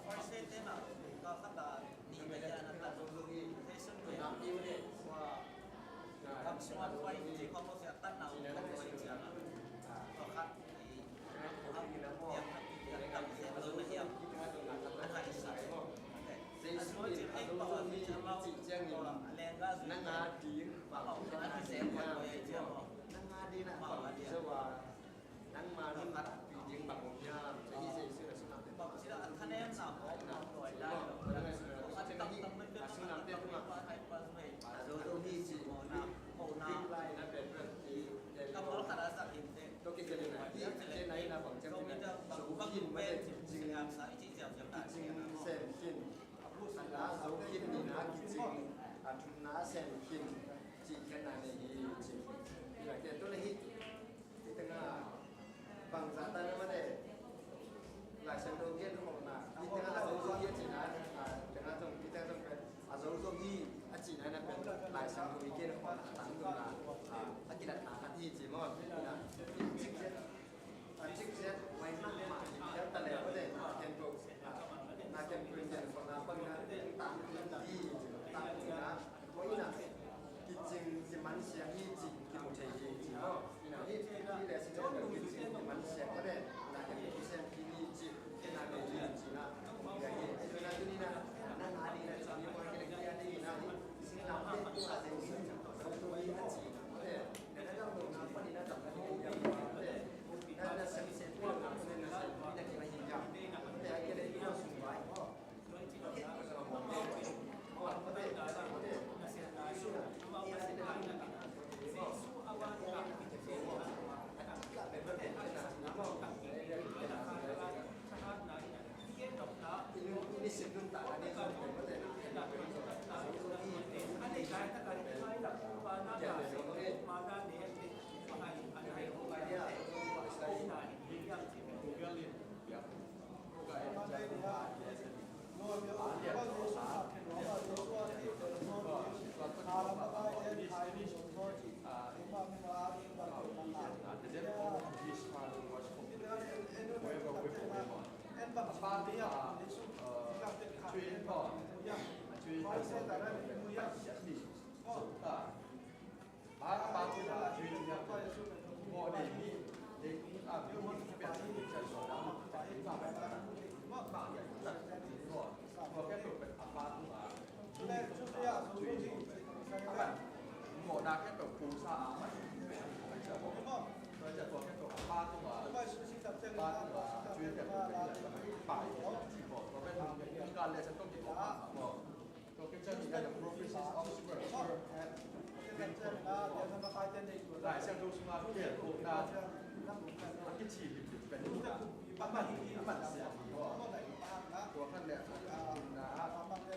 Pharisee te na ka khat a nih na hia na tan. Theisun ve. Tua kam sung a pai ci khawng ko sia tan na um ko sia ciang a. Tua khat i a piang a piang tam se lo na hiam. Na hai sa. A zo ci ei pa a mi ci a mau. Tua a leng ga zui. Na nga ding. Pa mau na ki se ko ko ei ci a mau. Na nga ding na pa mau a ding. Nangma nuntakpih ding bang om hiam? Cih Jesuh in a sunglamte tungah, a sunglamte tungah a zo zo hi cih ding lai na pen pen hi. Tua kizia na hi, kizia na hi na bang ciang hi na zo khin mah le kicing, kicing sem khin. Sangah zo khin ni na, Ken khawng a tangtunna, a kilatna khat hi ci maw? Ina, cik zet, a cik zet, wai mahmah hi, phial ta leh, na khempeuh, na khempeuh in ken khawng a bang ina, tangtun hi, tangtunna, tua ina, kicing, kiman siang hi ci, kimu thei hi ci maw? Ina, hi, hi le si zet, kicing, kiman siang, na khempeuh siang hi ci, ina, hi ci na, ina, hi, ina, ina, ina, ina, ina, ina,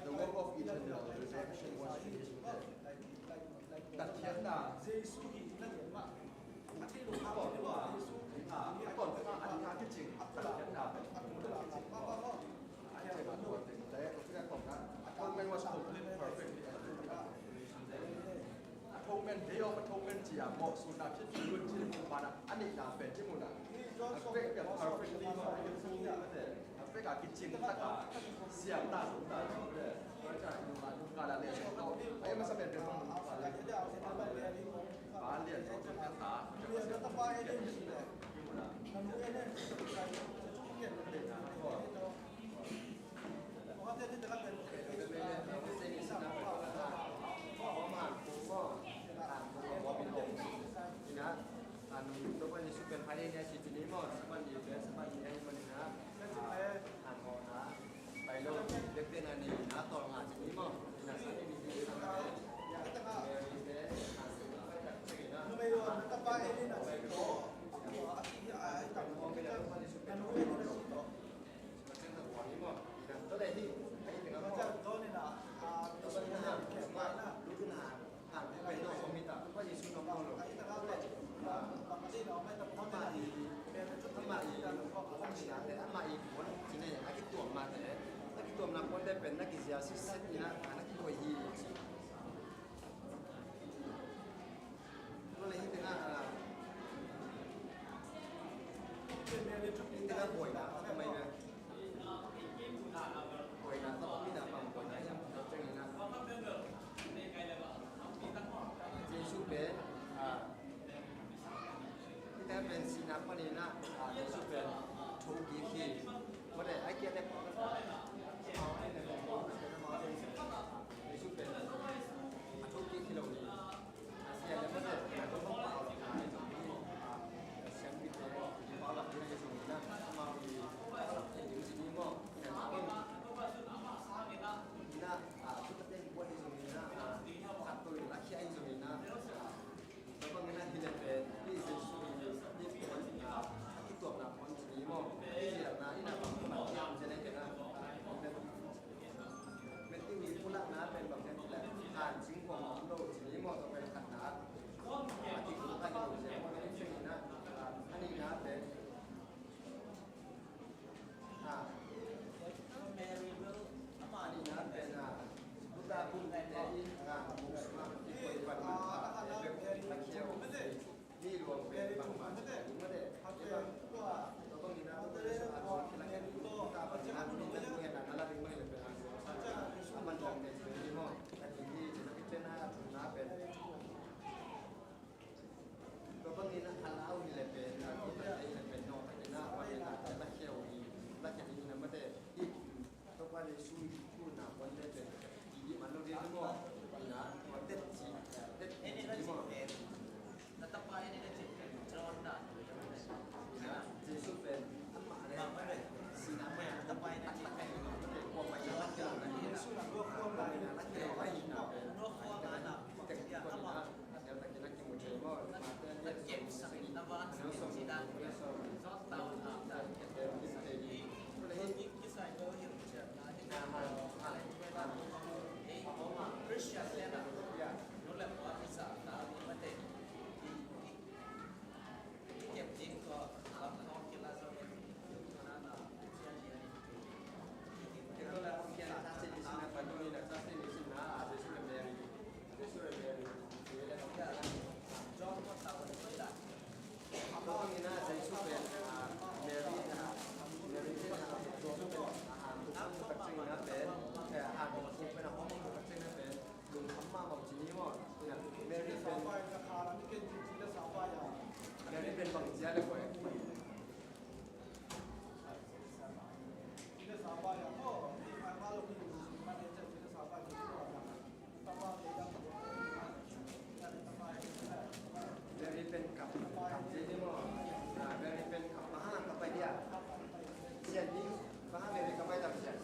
The work of eternal redemption was finished. That Atonement was complete, perfect, and atonement, Day of Atonement ci a mawhsutna khit ci lun ci, a neihna pen ci muna. A vek pian perfectly, a vek a kicing taka siam ta, sung ta. Amah i, amah i, amah i puan cine, a kituam mah te, a kituamna puan te pen na kizia sitset ina, na kikoih hi. Tua le hi tena, hi tena buaina a kamai ve. Buaina a kamai na bang buaina hiam a tengina. Jesu pen, a, Peter pen sihna panina, a, Jesu pen thokik hi. Mate, a kia te pa, Jesu pen a thokik hi lo ni. A sia le mate, a thokik pa lo ni. A siam ki te, ki pa lo ni Jesu na, ama wi, a lo ni mo. Na, a, tu te buat Jesu na, a, khat tu la kia Jesu na. Tua bangin a hi le pen, hi Jesu hi, hi puan, a, a kituamna puan ci ni maw? Hi ziahna in Na kem sangin na van sangin ci dan. Zot tau na ta kem sangin. Kisai ko hi ciat na hi na ma. Christian le na. Nu le pa sa na ma te. Kem ding ko lam no kila zo. Mary pen bang cia le koy. Mary pen kap, kap cia ni maw. Ah, Mary pen kap, maha kap pai dia. Sian ni, maha Mary kap pai tam sian.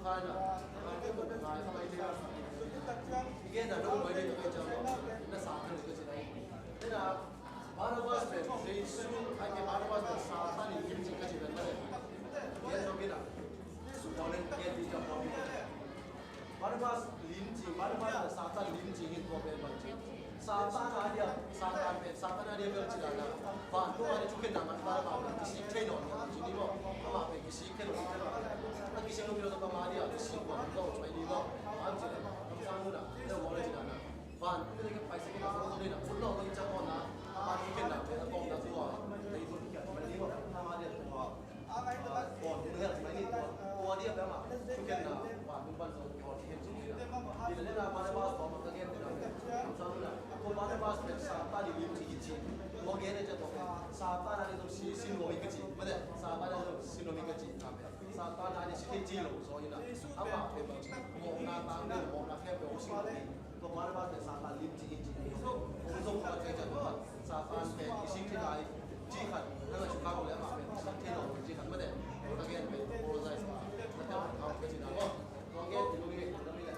Barnabas pen Jesu, ai ke Barnabas pen Satan in limci ka ci pen mah le. Gen lo kina. Sutaw nen gen di ta pawm. Barnabas limci, Barnabas pen Satan limci hin tua pen bang ci. Satan a dia, Satan pen, Satan a dia bel ci dan a. Vantung a dia thukhenna man Barnabas pen kisik thei nawn lo ci ni maw. Amah pen kisik thei lo ci dan a. A kisik lo kilo ta amah dia kisik lo ci ni maw. Amah ci dan a. Amah sang lo na. Dia maw le ci dan a. Vantung a dia paisa kena lo ni na. Put lo ni ca maw na. Amah thukhenna pen a kawmna tua. Dei bun kiat man ni maw. Amah dia tua. Tua dia pen amah thukhenna vantung pan zong tua thukhen zong hi a. Hi leh na Barnabas tua mah ka gen pen a pen. Tua Barnabas pen Satan in limci hi ci. Tua gen a cia tua pen Satan a ding zong si, si nuam hi ka ci. Mate Satan a ding zong si nuam hi ka ci. Satan a ding si thei ci lo zaw hi na. Amah pen bang ci. Mawhna tang ding, mawhna khempeuh hong sing lo hi. Tua Barnabas pen Satan limci hi ci. Hong zong khat kei ciang tua Satan pen kisik thei lai ci khat, nang a sukha ko le amah pen kisik thei lo ci khat mate. Ka gen pen apologize pa. Ka tel khat kau ka ci na ko. Tua gen ti lo mi, lo mi le.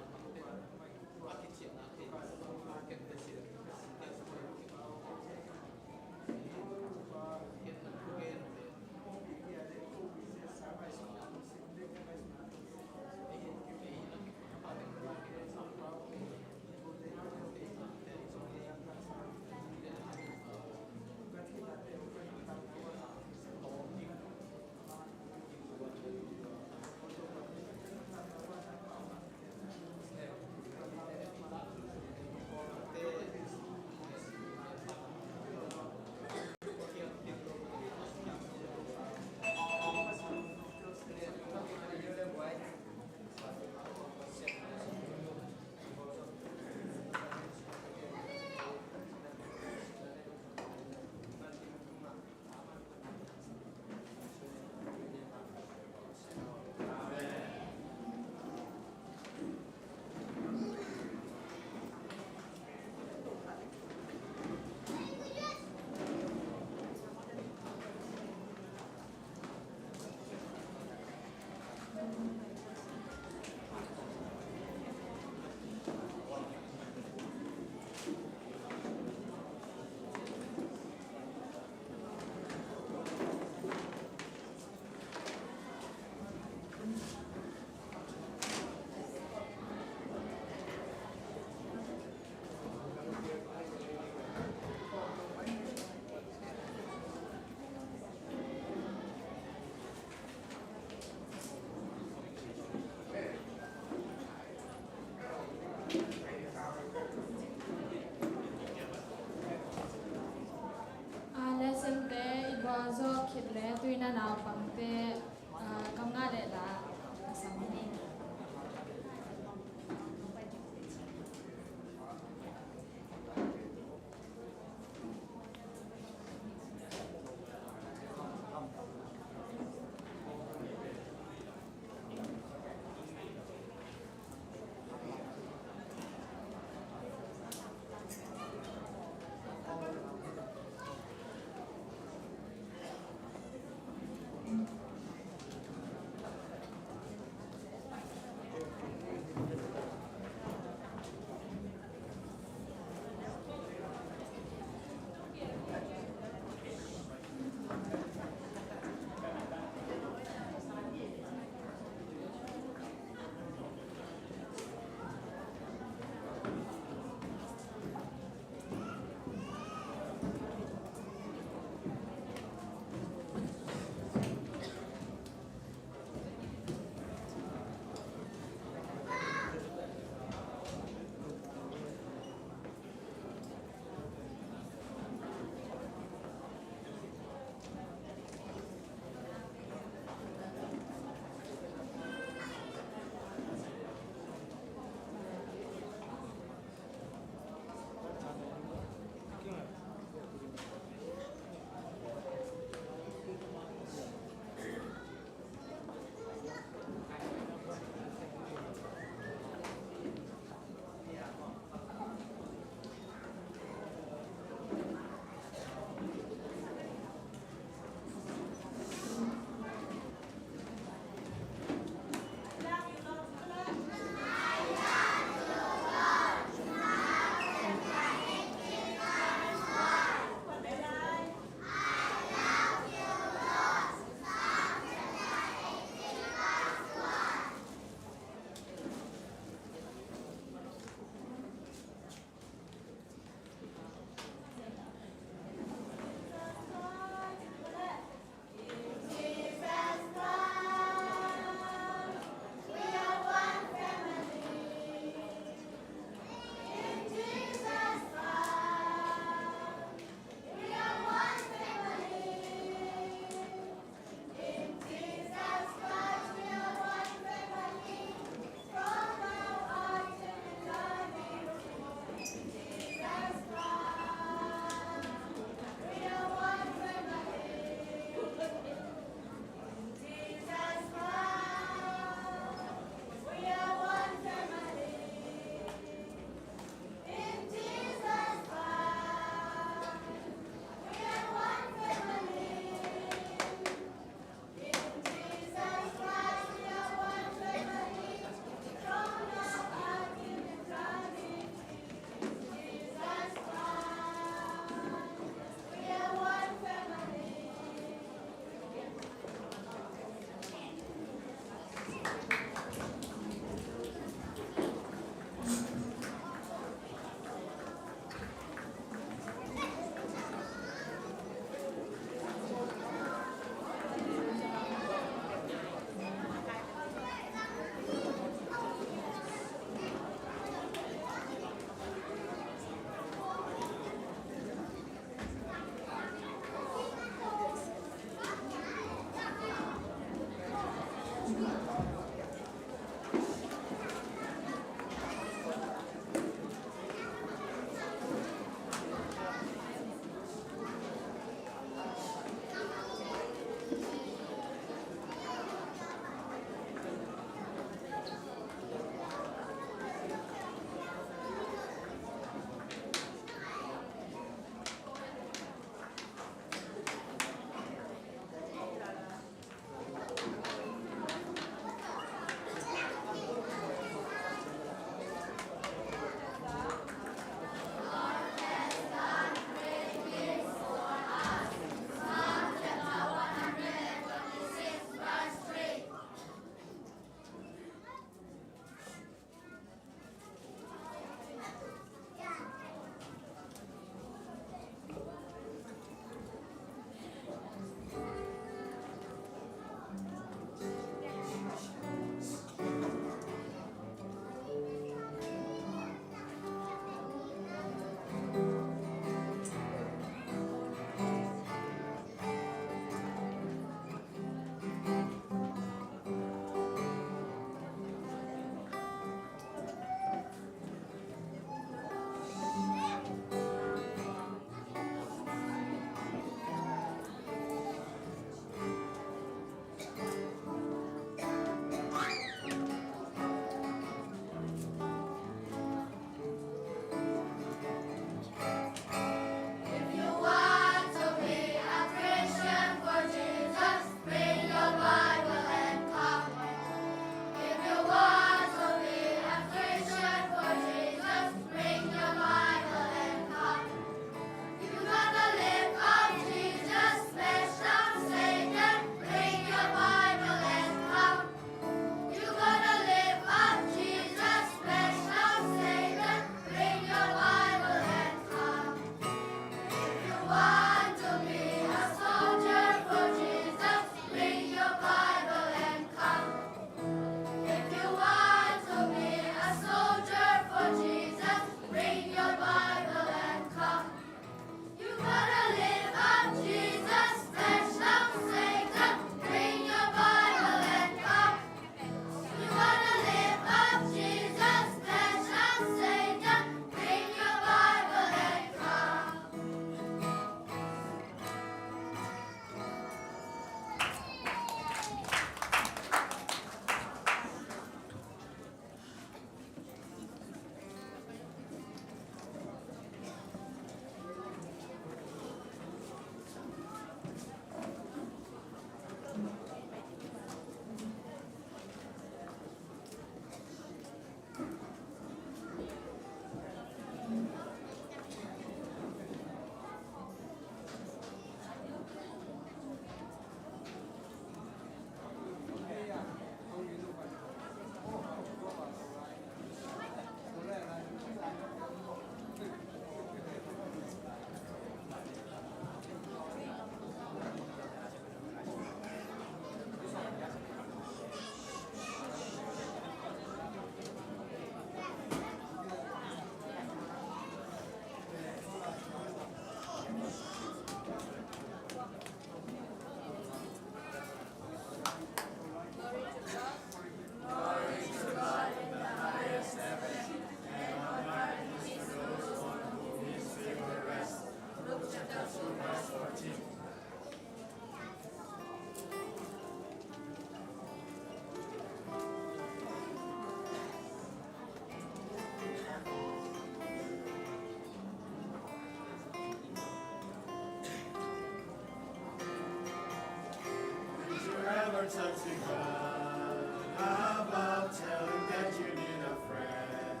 Talk to God. How about telling that you need a friend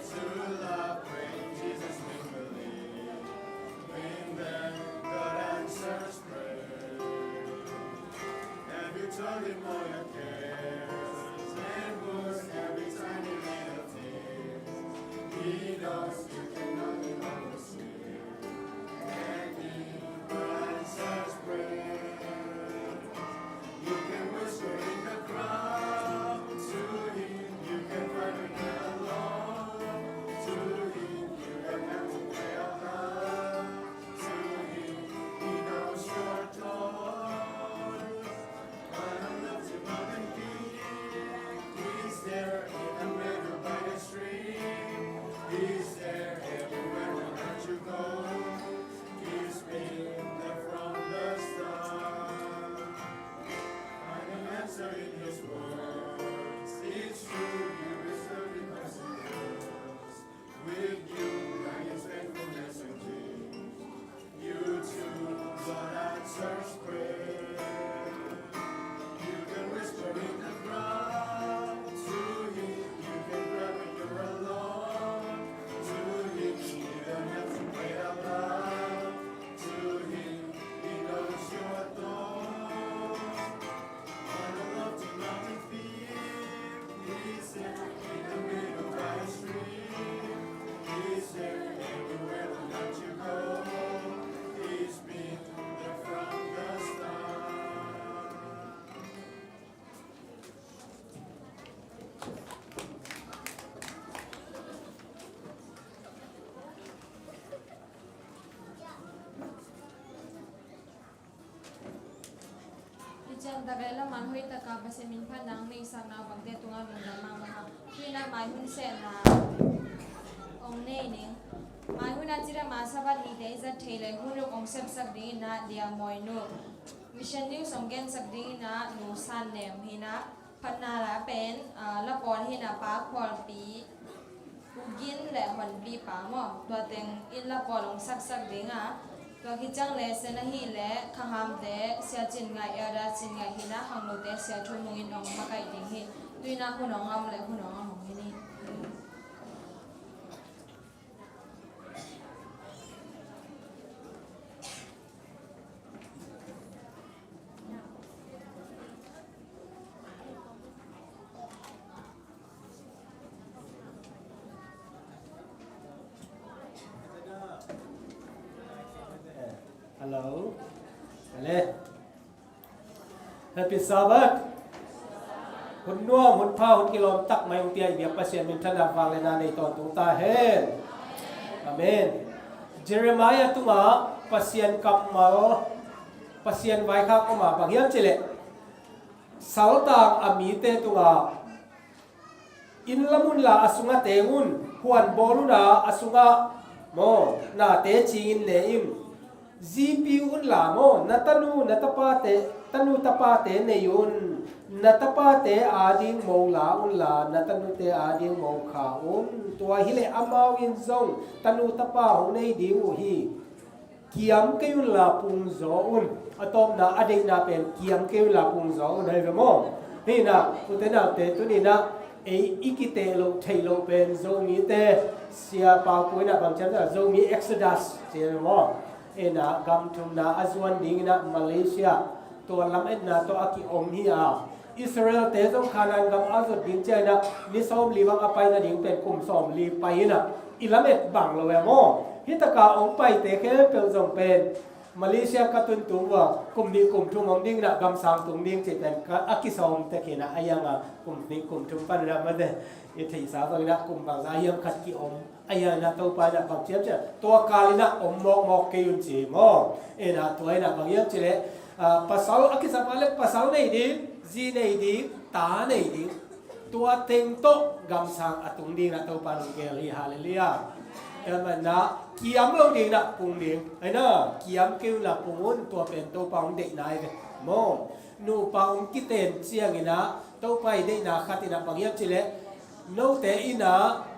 to love, pray in Jesus' name, believe in them, God answers prayer. Have you told him all your cares and woes every time you need a tear? He knows you can only always hear. And he answers prayer. You can whisper in the crowd to him. You can run alone to him. You don't have to pray out loud to him. He knows your thoughts. He's there in the middle by the stream. He's there everywhere wherever you go. He's been there from the start. Find an answer in his words. It's true, you will serve him as he does. With you, by his faithfulness and change. You too, God answers prayer. You can whisper in the crowd to him. You can cry when you're alone to him. You don't have to pray out loud to him. He knows your thoughts. On the lofty mountain peak, he's there in the middle by a stream. He's there everywhere without you go. He's been there from the start. Hih ciang takleh laman hoih taka Pasian min phatna hong neihsakna uh bangte tungah lungdam mahmah hang. Hih in ah mai hun sehna hong nei ning. Mai hun ah cidam a Sabbath nite i zat theih leh hun uk hong sepsak dingin ah Dia Mawi Nu, Mission News hong gensak dingin ah Nu San Nem hi in ah, phatna la pen, ah, la pawl hi in ah Pa Khualpi, U Gin le Honpi pa maw, tua teng in la pawl hong saksak ding a, tua khit ciang leh sen ahih leh Kha Hamte, Sia Cin Ngai, Elder Cin Ngai hi in ah, Khangnote Sia Thu Mung in hong makaih ding hi. Tu in ah hun hong om leh hun hong a hong hi ni. Hello. Hello. Happy Sabbath. Hun nuam, hun pha, hun kilawm tak mai hong pia i biak Pasian minthanna vangliatna nei tawntung ta hen. Amen. Jeremiah tungah Pasian kammal, Pasian vaikhak om a, bang hiam cih leh saltang a mite tungah inn lam unla a sungah teng un, huan bawl unla a sungah maw, nate cingin ne in. Zipi unla maw, na tanu, na tapate, tanu tapate nei un. Na tapate ading mo la unla, na tanute ading mo kha un. Tua hileh amau in zong tanu tapa hong nei ding uh hi. Kiam kei unla pung zaw un. A tawpna a deihna pen kiam kei unla pung zaw un, hi ve maw? Hi in ah, ute naute, tuni in ah ei i kiteh loh theih loh pen Zomite, Sia Pau Pu in ah bang ci hiam cih leh Zomi Exodus ci hi ve maw? Hi in ah gam thumna a zuan dingin ah Malaysia, tua lametna tawh a kiom hi a, Israel-te zong Kanaan gam a zot ding ciangin ah ni sawmli bang a pai nading pen kum sawmli pai in ah i lamet bang lo e maw? Hih taka hong paite khempeuh zong pen Malaysia ka tun tung uh a, kum nih kum thum om ding in ah gamsang tung ding cih pen ka, a kisawm tek hi in ah, a hiang a kum nih kum thum pan in ah mate i theihsa bang in ah kum bangzah hiam khat kiom. A hiang in ah Topa in ah bang ci hiam cih leh, tua kal in ah om mawkmawk kei un ci hi maw? In ah tua in ah bang hiam cih leh, ah, pasal a kisap a leh pasal nei ding, zi nei ding, ta nei ding. Tua teng tawh gamsang a tung ding in ah Topa in hong gel hi, halleluiah. Amen. In ah kiam lo ding in ah pung ding. Hi in ah kiam kei unla pung un, tua pen Topa hong deihna hi ve maw? Nupa hong kiten ciangin ah Topa i deihna khat in ah bang hiam cih leh, note in ah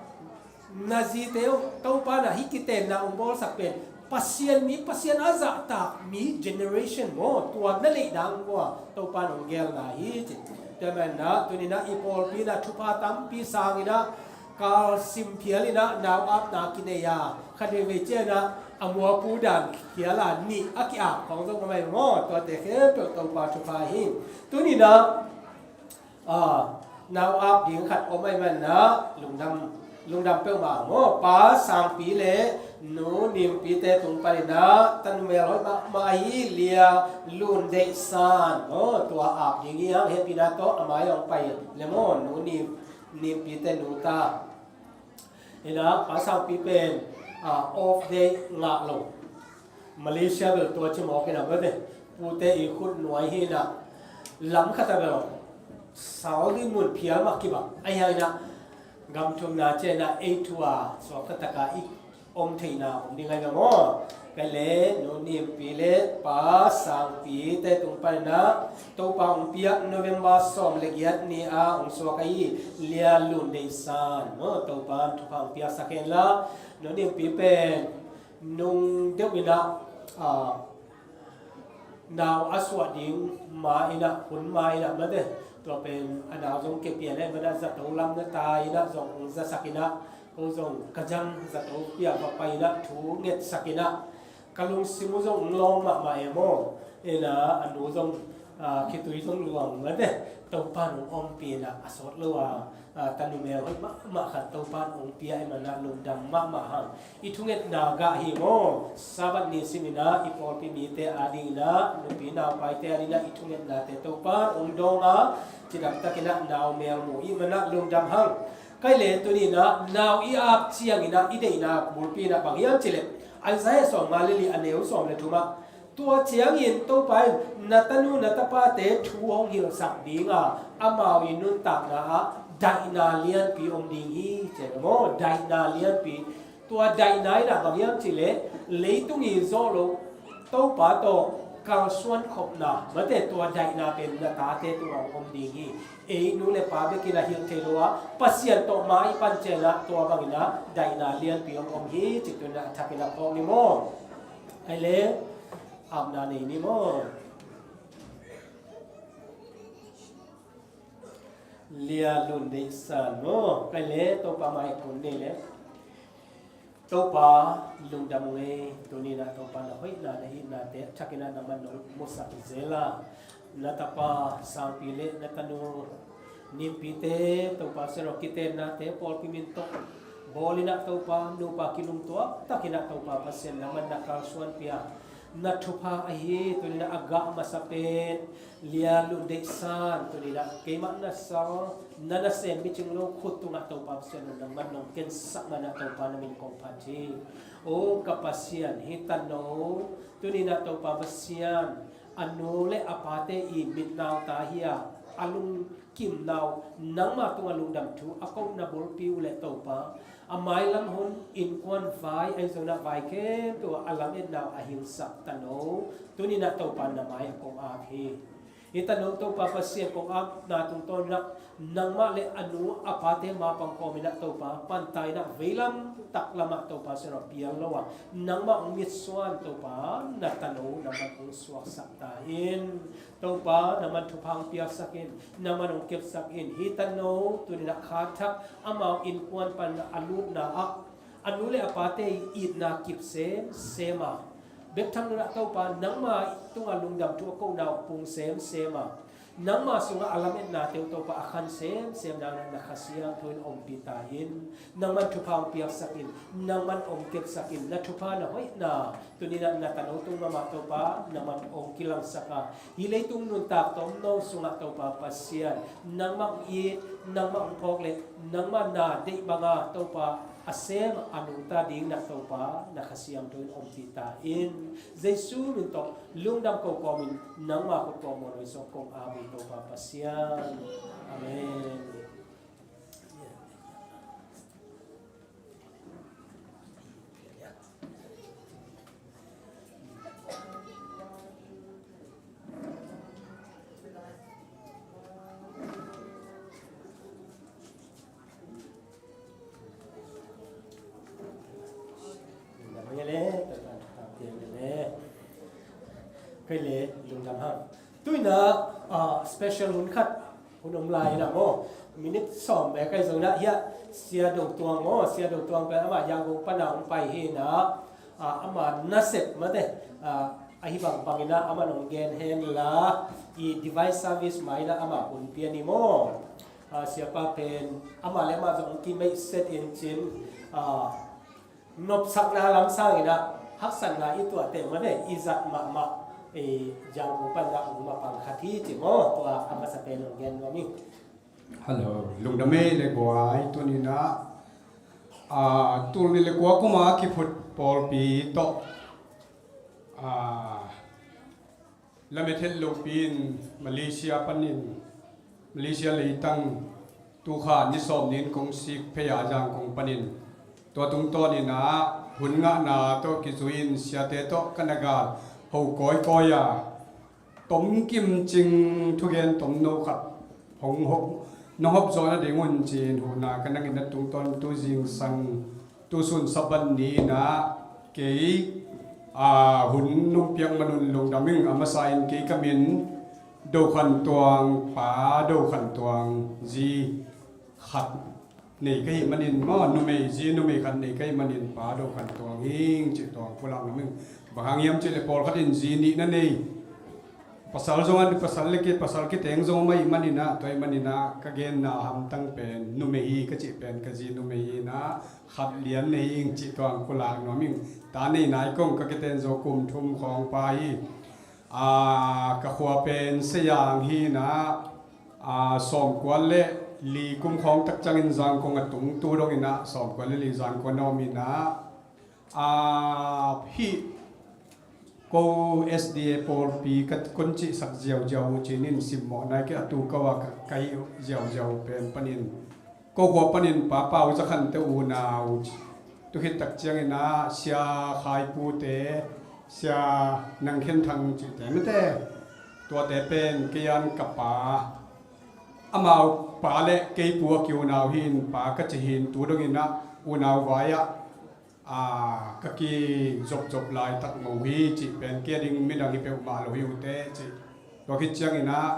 na zite uh Topa in ah hih kitenna hong bawlsak pen Pasian mi, Pasian a zahtak mi generation maw, tua na neih dan uh a Topa in hong gelna hi ci. Tua manin ah tuni-in ah i pawlpi in ah thupha tampi sang in ah, kal sim phial in ah nau apna kinei a, khat veivei ciang in ah a muapu dan phial a nih a ki-ap khawng zong om ahi maw. Tuate khempeuh Topa thupha hi. Tuni-in ah, ah, nau ap ding khat om ahih manin ah lungdam, lungdam peuhmah maw. Pa Sangpi le Nu Nimpite tung panin ah tanu mel hoih mahmah hi, Lia Lun Deih San maw, tua ap ding hi hang. Hehpihna tawh a mai ah hong pai le maw, Nu Nim, Nimpite nu ta. Hi-in ah Pa Sangpi pen, ah, off day ngah lo. Malaysia bel tua ci mawk hi-in ah, bate, pute i khut nuai hi-in ah, lam khat ah bel sal ding mun phial mah kibang. Ahih hangin ah gam thumna ciangin ah ei thu a suakta tak a i om theihna om ding ahi maw. Kei le Nu Nimpi le Pa Sangpite tung panin ah Topa hong piak November sawm le giat ni a hong suak ahi Lia Lun Deih San maw, Topa in thupha hong piaksak hen la. Nu Nimpi pen nung deuh in ah, ah, nau a suah ding ma in ah, hun ma in ah, mate, tua pen a nau zong kei pian ahih manin ah zato lam na ta in ah zong hong zasak in ah, ko zong ka zang zato pia va pai in ah thu ngetsak in ah, ka lungsim uh zong hong lawng mahmah e maw. In ah a nu zong, ah, khitui zong luang, mate, Topa in hong ompih in ah a sawt lo a, ah, tanu mel hoih mahmah khat Topa in hong pia ahih manin ah lungdam mahmah hang. I thungetna gah hi maw. Sabbath ni sim in ah i pawlpi mite ading in ah, nupi naupaite ading in ah i thungetnate Topa in hong dawng a, cidamtak in ah nau mel mu i hih manin ah lungdam hang. Kei le tuni-in ah nau i ap ciangin ah i deihna bulpi in ah bang hiam cih leh, Isaiah sawmnga le li a neu sawm le thum ah, tua ciangin Topa in na tanu na tapate thu hong hilhsak ding a, amau i nuntakna ah daihna lianpi om ding hi, ci maw, daihna lianpi. Tua daihna in ah bang hiam cih leh, leitung i zawh loh Topa tawh kalsuan khopna, mate, tua daihna pen na tate tungah hong om ding hi. Ei nu le pa bek in ah hilh thei lo a, Pasian tawh mai pan ciangin ah tua bangin ah daihna lianpi hong om hi, ci tuni-in ah a thak in ah phawk ni maw. Kei le, apna nei ni maw. Lia Lun Deih San maw. Kei le, Topa mai kun ni le. Topa, lungdam ung ei. Tuni-in ah Topa na hoihna, na itnate a thak in ah nangman nong musak zel a, na tapa Sangpi le na tanu Nimpite, Topa Sian aw, kitennate pawlpi min tawh bawl in ah Topa, nupa kilungtuak tak in ah Topa Pasian nangman na kalsuanpih a, na thupha ahi. Tuni-in ah a gah masa pen Lia Lun Deih San, tuni-in ah keimah na sal, na nasem micing lo khut tungah Topa Pasian nangman nong kensak man ah Topa na min kong phat hi. O ka Pasian, hih tano tuni-in ah Topa Pasian, a nu le a pate i mitnau ta hi a, a lungkimnau, nangma tungah lungdam thu a kohna bulpi uh le Topa, a mailam hun innkuan vai ahi zongin ah vai khempeuh ah a lametnau a hingsak tano tuni-in ah Topa na mai ah kong ap hi. Hih tano Topa Pasian kong apna tungtawn in ah nangmah le a nu a pate mapang kawm in ah Topa panta in ah veilam taklam ah Topa Sian aw, pial lo a, nangmah hong mitsuan Topa na tano nangman hong suaksak ta in. Topa nangman thupha hong piaksak in, nangman hong kepsak in. Hih tano tuni-in ah kha thak amau innkuan pan a lutna ah a nu le a pate i itna kip semsem a, bek tham lo in ah Topa nangma tungah lungdam thu a kohna uh pung semsem a, nangma sungah a lametnate uh Topa a khan semsem nangin ah na Kha Siangtho in ompih ta in. Nangman thupha hong piaksak in, nangman hong kepsak in. Na thupha na hoihna tuni-in ah na tano tung mahmah Topa nangman hong kilangsak a, hih leitung nuntak tomno sungah Topa Pasian, nangmah hong it, nangmah hong phawk le nangmah na deih banga Topa a sem a nungta ding in ah Topa na Kha Siangtho in ompih ta in. Jesu min tawh lungdam ko kawmin nangma khut kawm mual hoih sawk kong ap hi Topa Pasian. Amen. Hei le, lungdam hang. Tuina, ah, special hun khat hun om lai ina maw. Minute sawm bek kai zong na hia, Sia Do Tuang maw, Sia Do Tuang pen ama Yangon pana hong pai hi ina, ah, ama nasep mate, ah, ahi bang bang ina ama nong gen hen la, i device service ma ina ama hun pia ni maw. Ah, siapa pen ama le ama zong ki mei set in cin, ah, nopsakna lam sangin ah haksatna i tuahte mane i zat mahmah, eh, Yangon pan ah hong mapang khat hi ci maw, tua a masa pen hong gen nuam ing. Hello, lungdam ei le guai. Tuninah, ah, tul nih le kua kuma kiphut pawlpi tawh, ah, lamet het lopi in Malaysia panin, Malaysia leitang tukha ni sawm nin kong sik phei a Yangon panin, tua tungtawnin ah hun ngahna tawh kizui in siate tawh ka na gal ho kawikawi a, tomkim cing thugen tomno khat hong hop, nong hop zawh nading un ci-in huhna ka nang in a tungtawn tu zingsang, tu sun Sabbath ni-in ah kei, aa, hun nong piak man un lungdam ing. A masa in kei ka min Do Khan Tuang, Pa Do Khan Tuang, zi khat nei ka hih manin maw, numei, zi numei khat nei ka hih manin Pa Do Khan Tuang hi ing cih tua pulak nuam ing. Bang hang hiam cih leh pawlkhat in zi nih na nei, pasal zong a, pasal le ki, pasal kiteng zong om ahih manin ah, tua ahih manin ah ka genna hamtang pen numei hi ka cih pen ka zi numei hi-in ah, khat lian nei ing cih tua pulak nuam ing. Ta nei nai kong ka kiten zo kum thum khawng pa hi. Aa, ka khua pen Sayang hi-in ah, aa, sawmkua le li kum khawng tak ciangin Zangkong a tung, tu dongin ah sawmkua le li Zangkong a om in ah, aa, hih ko S D A pawlpi ka kon cihsak ziauziau uh cinin simmawh nai kei a, tu ko a ka, ka hih ziauziau pen panin ko khua panin Pa Pau Za Khan te unau, tu khit tak ciangin ah Sia Khai Pu te, Sia Nang Khen Thang cihte mite, tuate pen kei an ka pa, amau pa le kei pu a kiunau hi-in pa ka ci hi-in tu dongin ah unau vai ah, aa, ka kizopzop laitak mo hi cih pen kei a ding midang hi peuhmah lo hi uh teh cih. Tua khit ciangin ah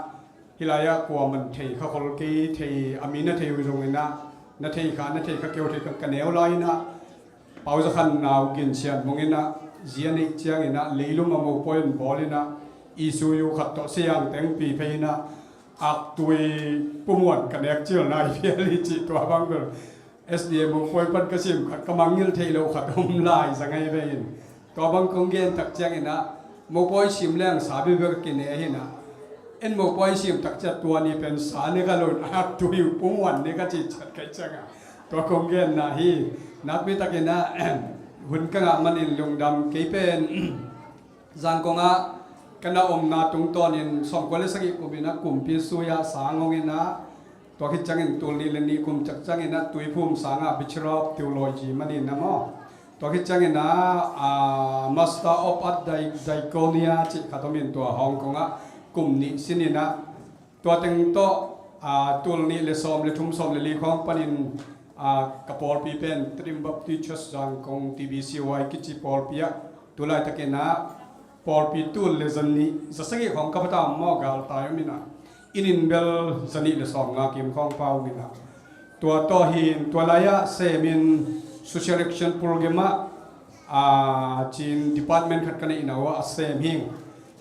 hih lai-ah kuaman thei kha khol kei, thei a mi na thei uh zongin ah, na thei kha, na thei kha keu thei kha ka neu lai-in ah, Pau Za Khan nau Gin Sian Mung in ah zi a neih ciangin ah leilum a mopawi in bawl in ah, i sui uh khat tawh Sayang teng pi phei in ah, aktui pumuan ka nek cil nai phial hi cih tua bang bel. S D A mopawi pan ka sim khat ka mangngilh theih loh khat om lai za ngai ve in. Tua bang kong gen tak ciangin ah, mopawi sim leng sa bia bia ka kine hi-in ah, en mopawi sim tak ciang tua ni pen sa ne ka lo in, aktui pumuan ne ka ci ciat ka hih ciangin ah, tua kong genna hi. Nakpi takin ah hun ka ngah manin lungdam. Kei pen Zangkong ah ka na omna tungtawnin sawmkua le sagih kum in ah kumpi sui-ah sang hong in ah, tua khit ciangin tul nih le nih kum cak ciangin ah Tuiphum sang ah Bachelor of Theology man in ah maw, tua khit ciangin ah, aa, Master of Art Di-, Diaconia cih khat om in tua Hong Kong ah kum nih sin in ah, tua teng tawh, aa, tul nih le sawm le thum, sawm le li khawng panin, aa, ka pawlpi pen Trim Baptist Church Zangkong, T B C Y kici pawlpi ah tu laitakin ah pawlpi tul le za nih, za sagih khawng ka pha ta maw, galtai om in ah, inn in bel za nih le sawm nga kim khawng pa om in ah, tua tawh hi-in tua lai-ah semin Social Action Program ah, aa, cin department khat ka neihna uh ah a sem hi-ing.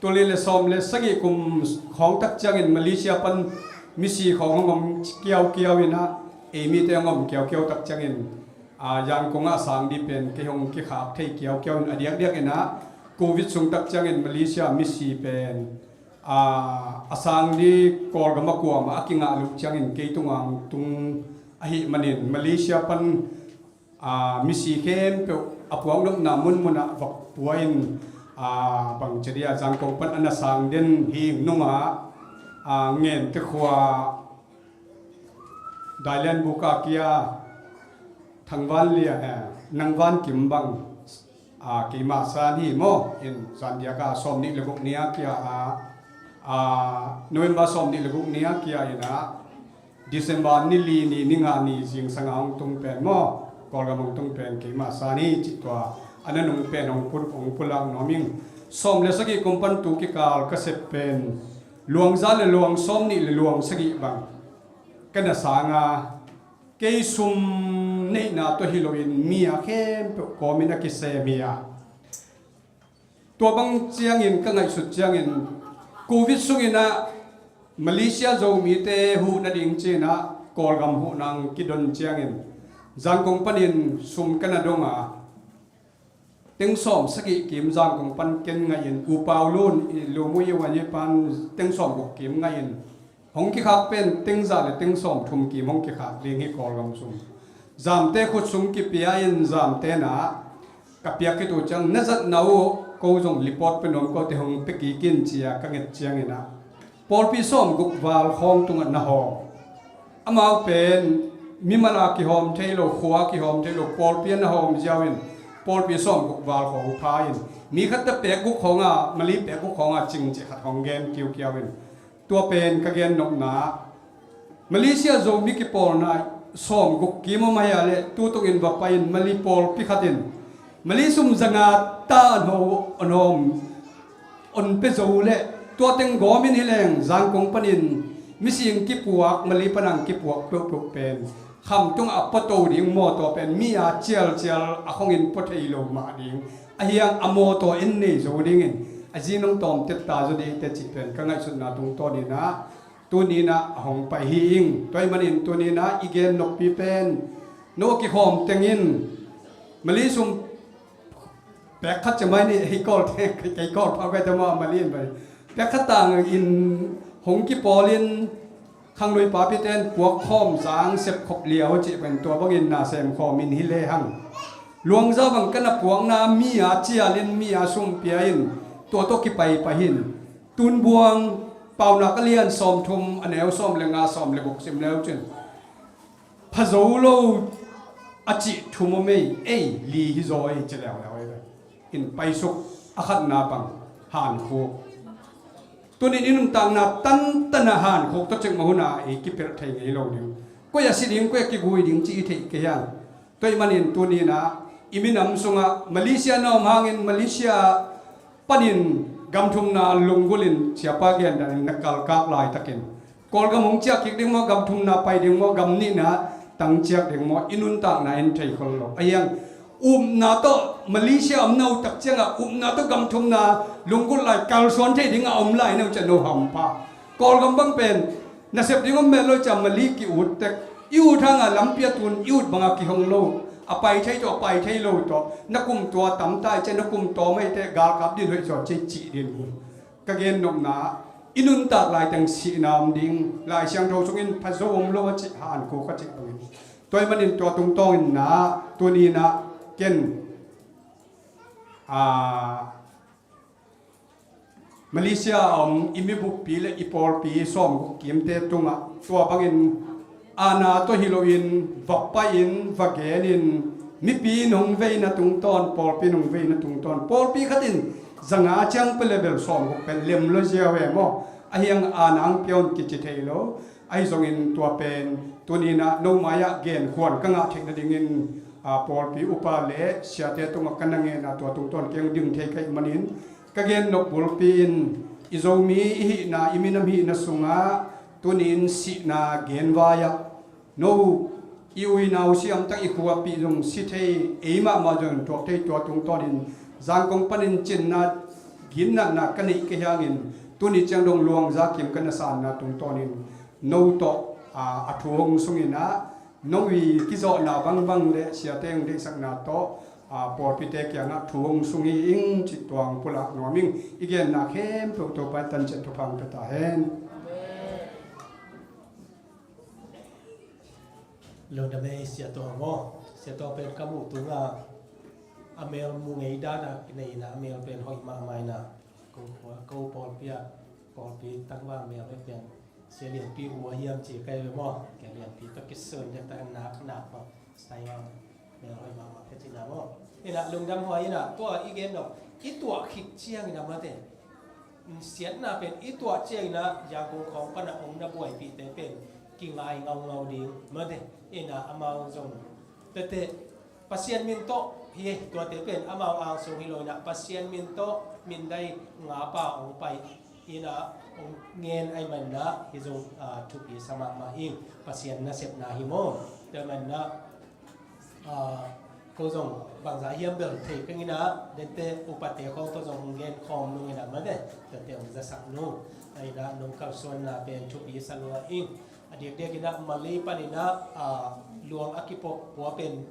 Tul nih le sawm le sagih kum khawng tak ciangin Malaysia pan misi khawng hong om kiaukiau in ah, ei mite hong om kiaukiau tak ciangin, aa, Yangon ah a sang ding pen kei hong kikhak thei kiaukiau in, a diakdiak in ah Covid sung tak ciangin Malaysia misi pen, aa, a sang ding Kawlgam ah kuamah a kingah loh ciangin kei tungah hong tung ahih manin Malaysia pan, aa, misi khempeuh a puak nopna munmun ah va pua in, aa, bang ci dih a, Zangkong pan a na sang den hi-ing. Nungah, aa, Ngente khua, Dailen Buka kia, Thang Van Lia, eh, Nang Van Kim bang, aa, keima san hi maw, in zan diak a sawm nih le guk ni a kia a, aa, November sawm nih le guk ni a kia in ah, December ni li ni, ni nga ni zingsang a hong tung pen maw, Kawlgam hong tung pen keima san hi cih tua a na nung pen hong pul, hong pulak nuam ing. Sawm le sagih kum pan tu kikal ka sep pen luang za le luang sawm nih le luang sagih bang ka na sanga, kei sum neihna tawh hi loin mi a khempeuh kawmin a kisem hi a. Tua bang ciangin ka ngaihsut ciangin Covid sungin ah Malaysia Zomite huh nading ci-in ah Kawlgam huh nang kidon ciangin Zangkong panin sum ka na dong a, teng sawm sagih kim Zangkong pan ken ngaihin U Pau Lun i Lumuyi Wanyi pan teng sawm guk kim ngaihin hong kikhak pen teng za le teng sawm thum kim hong kikhak ding hi Kawlgam sung. Zamte khut sung kipia in Zamte na ka piak khit uh ciang na zatna uh ko zong report pe nuam ko te hong pe kik in ci-a ka nget ciangin ah pawlpi sawm guk val khawng tungah na hawm. Amau pen mimal a kihawm thei lo, khua a kihawm thei lo, pawlpi a na hawm ziau in pawlpi sawm guk val khawng pha in mi khat ta pek guk khawng a, Mali pek guk khawng a cing ci khat hong gen kiukiau in. Tua pen ka gen nopna, Malaysia Zomi kipawlna sawm guk kim om ahi a le tu tungin va pai in Mali pawlpi khat in Mali sum zanga ta a no a nom on pe zo le tua teng gawmin hi leng Zangkong panin mising kipuak Mali panang kipuak peuhpeuh pen kham tungah a pua to ding mawtaw pen mi a cialcial a khongin pua thei lo mah ding ahiang a mawtaw en nei zo dingin a zinong tawm tetta zo ding te cih pen ka ngaihsutna tungtawninah tuninah a hong pai hi ing. Tua ih manin tuninah i gen noppi pen no a kikhawm tengin Mali sum pek khat cemai nih hei kawl theng kei kawl phau kai tama Mali in pai pek khat tangin hong kipawlin khanglui papite in puak khawm zang sep khop liau cih pen tua bangin na sem khawmin hi lehang luangza bang ka na puakna mi a cialin mi a sumpia in tua tawh kipai pahin tunbuang paunak a lian sawmthum a neu sawm le nga sawm le guk sim leu cin phazo lo a cih thum om ei ei li hi zaw ei ci leuleu ei ve. In paisuk a khatna bang hankhuk tunin i nuntakna tantana hankhuk tawh cek mahuna ei kipelh thei ngei lo ding. Koi a si ding koi a kigui ding ci i theih kei hiang. Tua ih manin tuninah i minam sungah Malaysia na om hangin Malaysia panin gamthumna lunggulhin siapa gendanin na kalkak laitakin Kawlgam hong ciah kik ding maw, gamthumna pai ding maw, gam nihna tang ciak ding maw, i nuntakna in thei khol lo. Ahiang upna tawh Malaysia om na uh tak ciangah upna tawh gamthumna lunggulh lai kalsuan thei dingah om lai na uh ciah no hampha. Kawlgam bang pen nasep ding om mel lo ciah Mali ki-ut tek i ut hangah lampi a tun i ut bangah kihong lo. A pai thei tawh a pai thei lo tawh na kum tua tamta i ciah na kum tawm ei teh galkap din hoih zaw cei cih din hun. Ka gen nopna i nuntak laiteng sihna om ding Lai Siangtho sungin phazo om lo a cih hankhuk a cih bangin tua ih manin tua tungtawngin na tuninah ken a Malaysia a om i mibuppi le i pawlpi sawmguk kimte tungah tua bangin aana tawh hi loin va pai-in va genin mipi in hong veina tungtawn pawlpi in hong veina tungtawn pawlpi khatin zanga ciang pe level sawmguk pen lem lo ziau e maw? Ahiang aana ang piaun kici thei lo. Ahi zongin tua pen tuninah no mai-ah genkhuan ka ngah theih nadingin pawlpi upa le siate tungah ka na ngenna tua tungtawn keng ding thei ka hih manin ka gen nop bulpi in i Zomi i hihna i minam hihna sungah tunin sihna genvai-ah no i uinau siamtak i khuapi zong si thei ei mahmah zong tuak thei tua tungtawnin Zangkong panin cinna ginnatna ka neih ka hiangin tuni ciang dong luangza kim ka na sanna tungtawnin no tawh a thu hong sunginah no i kizawhna bangbang le siate hong deihsakna tawh pawlpite kiangah thu hong sung hi ing cih tuang pulak nuam ing. I genna khempeuh Topa in tanciat thupha hong pia ta hen. Lungdam ei Sia Tawng maw? Sia Tawng pen ka muh tunga a mel mu ngei dana kinei ina a mel pen hoih mahmah ina ko pawlpi ah pawlpi tangvang mel hoih pian Sia Lianpi uh a hiam ci kai ve maw? Sia Lianpi tawh kisun dek tak nak nak maw? Style mel hoih mahmah ka cina maw? Ina lungdam huai ina tua i gen no i tuah khit ciang ina mate. Siatna pen i tuah ciangin ah Yangon khawng pana om na buaipihte pen kingai ngaungau ding mate. Ina amau zong tete Pasian min tawh hi. Tuate pen amau angsung hi lo inah Pasian min tawh mindai nga pa hong pai inah hong ngen ahih maninah hih zong, ah, thupi sa mahmah ing. Pasian nasepna hi maw. Tua ahih maninah, ah, ko zong bangzah hiam bel thei keng inah, dente upate khawng tawh zong hong gen khawm nung inah mate, tuate hong zasak nung. Ahi inah nong kalsuanna pen thupi sa lua ing. A diakdiak inah Malay pan inah, ah, luang a kipok pua pen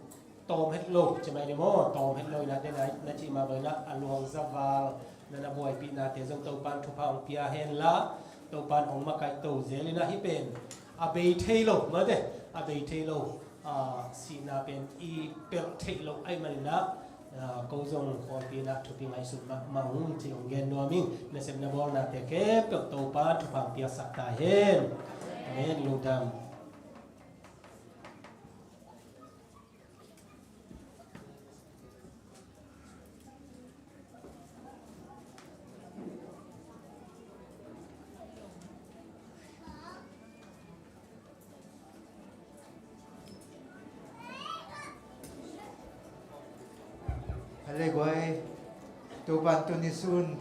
tawm het lo, ci mai ni maw, tawm het lo inah, den a na cih mah bang inah a luang za val na na buaipihnate zong Topan thupha hong pia hen la, Topan hong makaih to zel inah hih pen a bei thei lo, mate, a bei thei lo, ah, sihna pen i pelh theih loh ahih maninah, ah, ko zong pawlpi inah thupi ngaihsut mahmah ung ci hong gen nuam ing. Nasepna bawlnate khempeuh Topan thupha hong piaksak ta hen. Amen. Lungdam. Hale guai, Topan tuni sun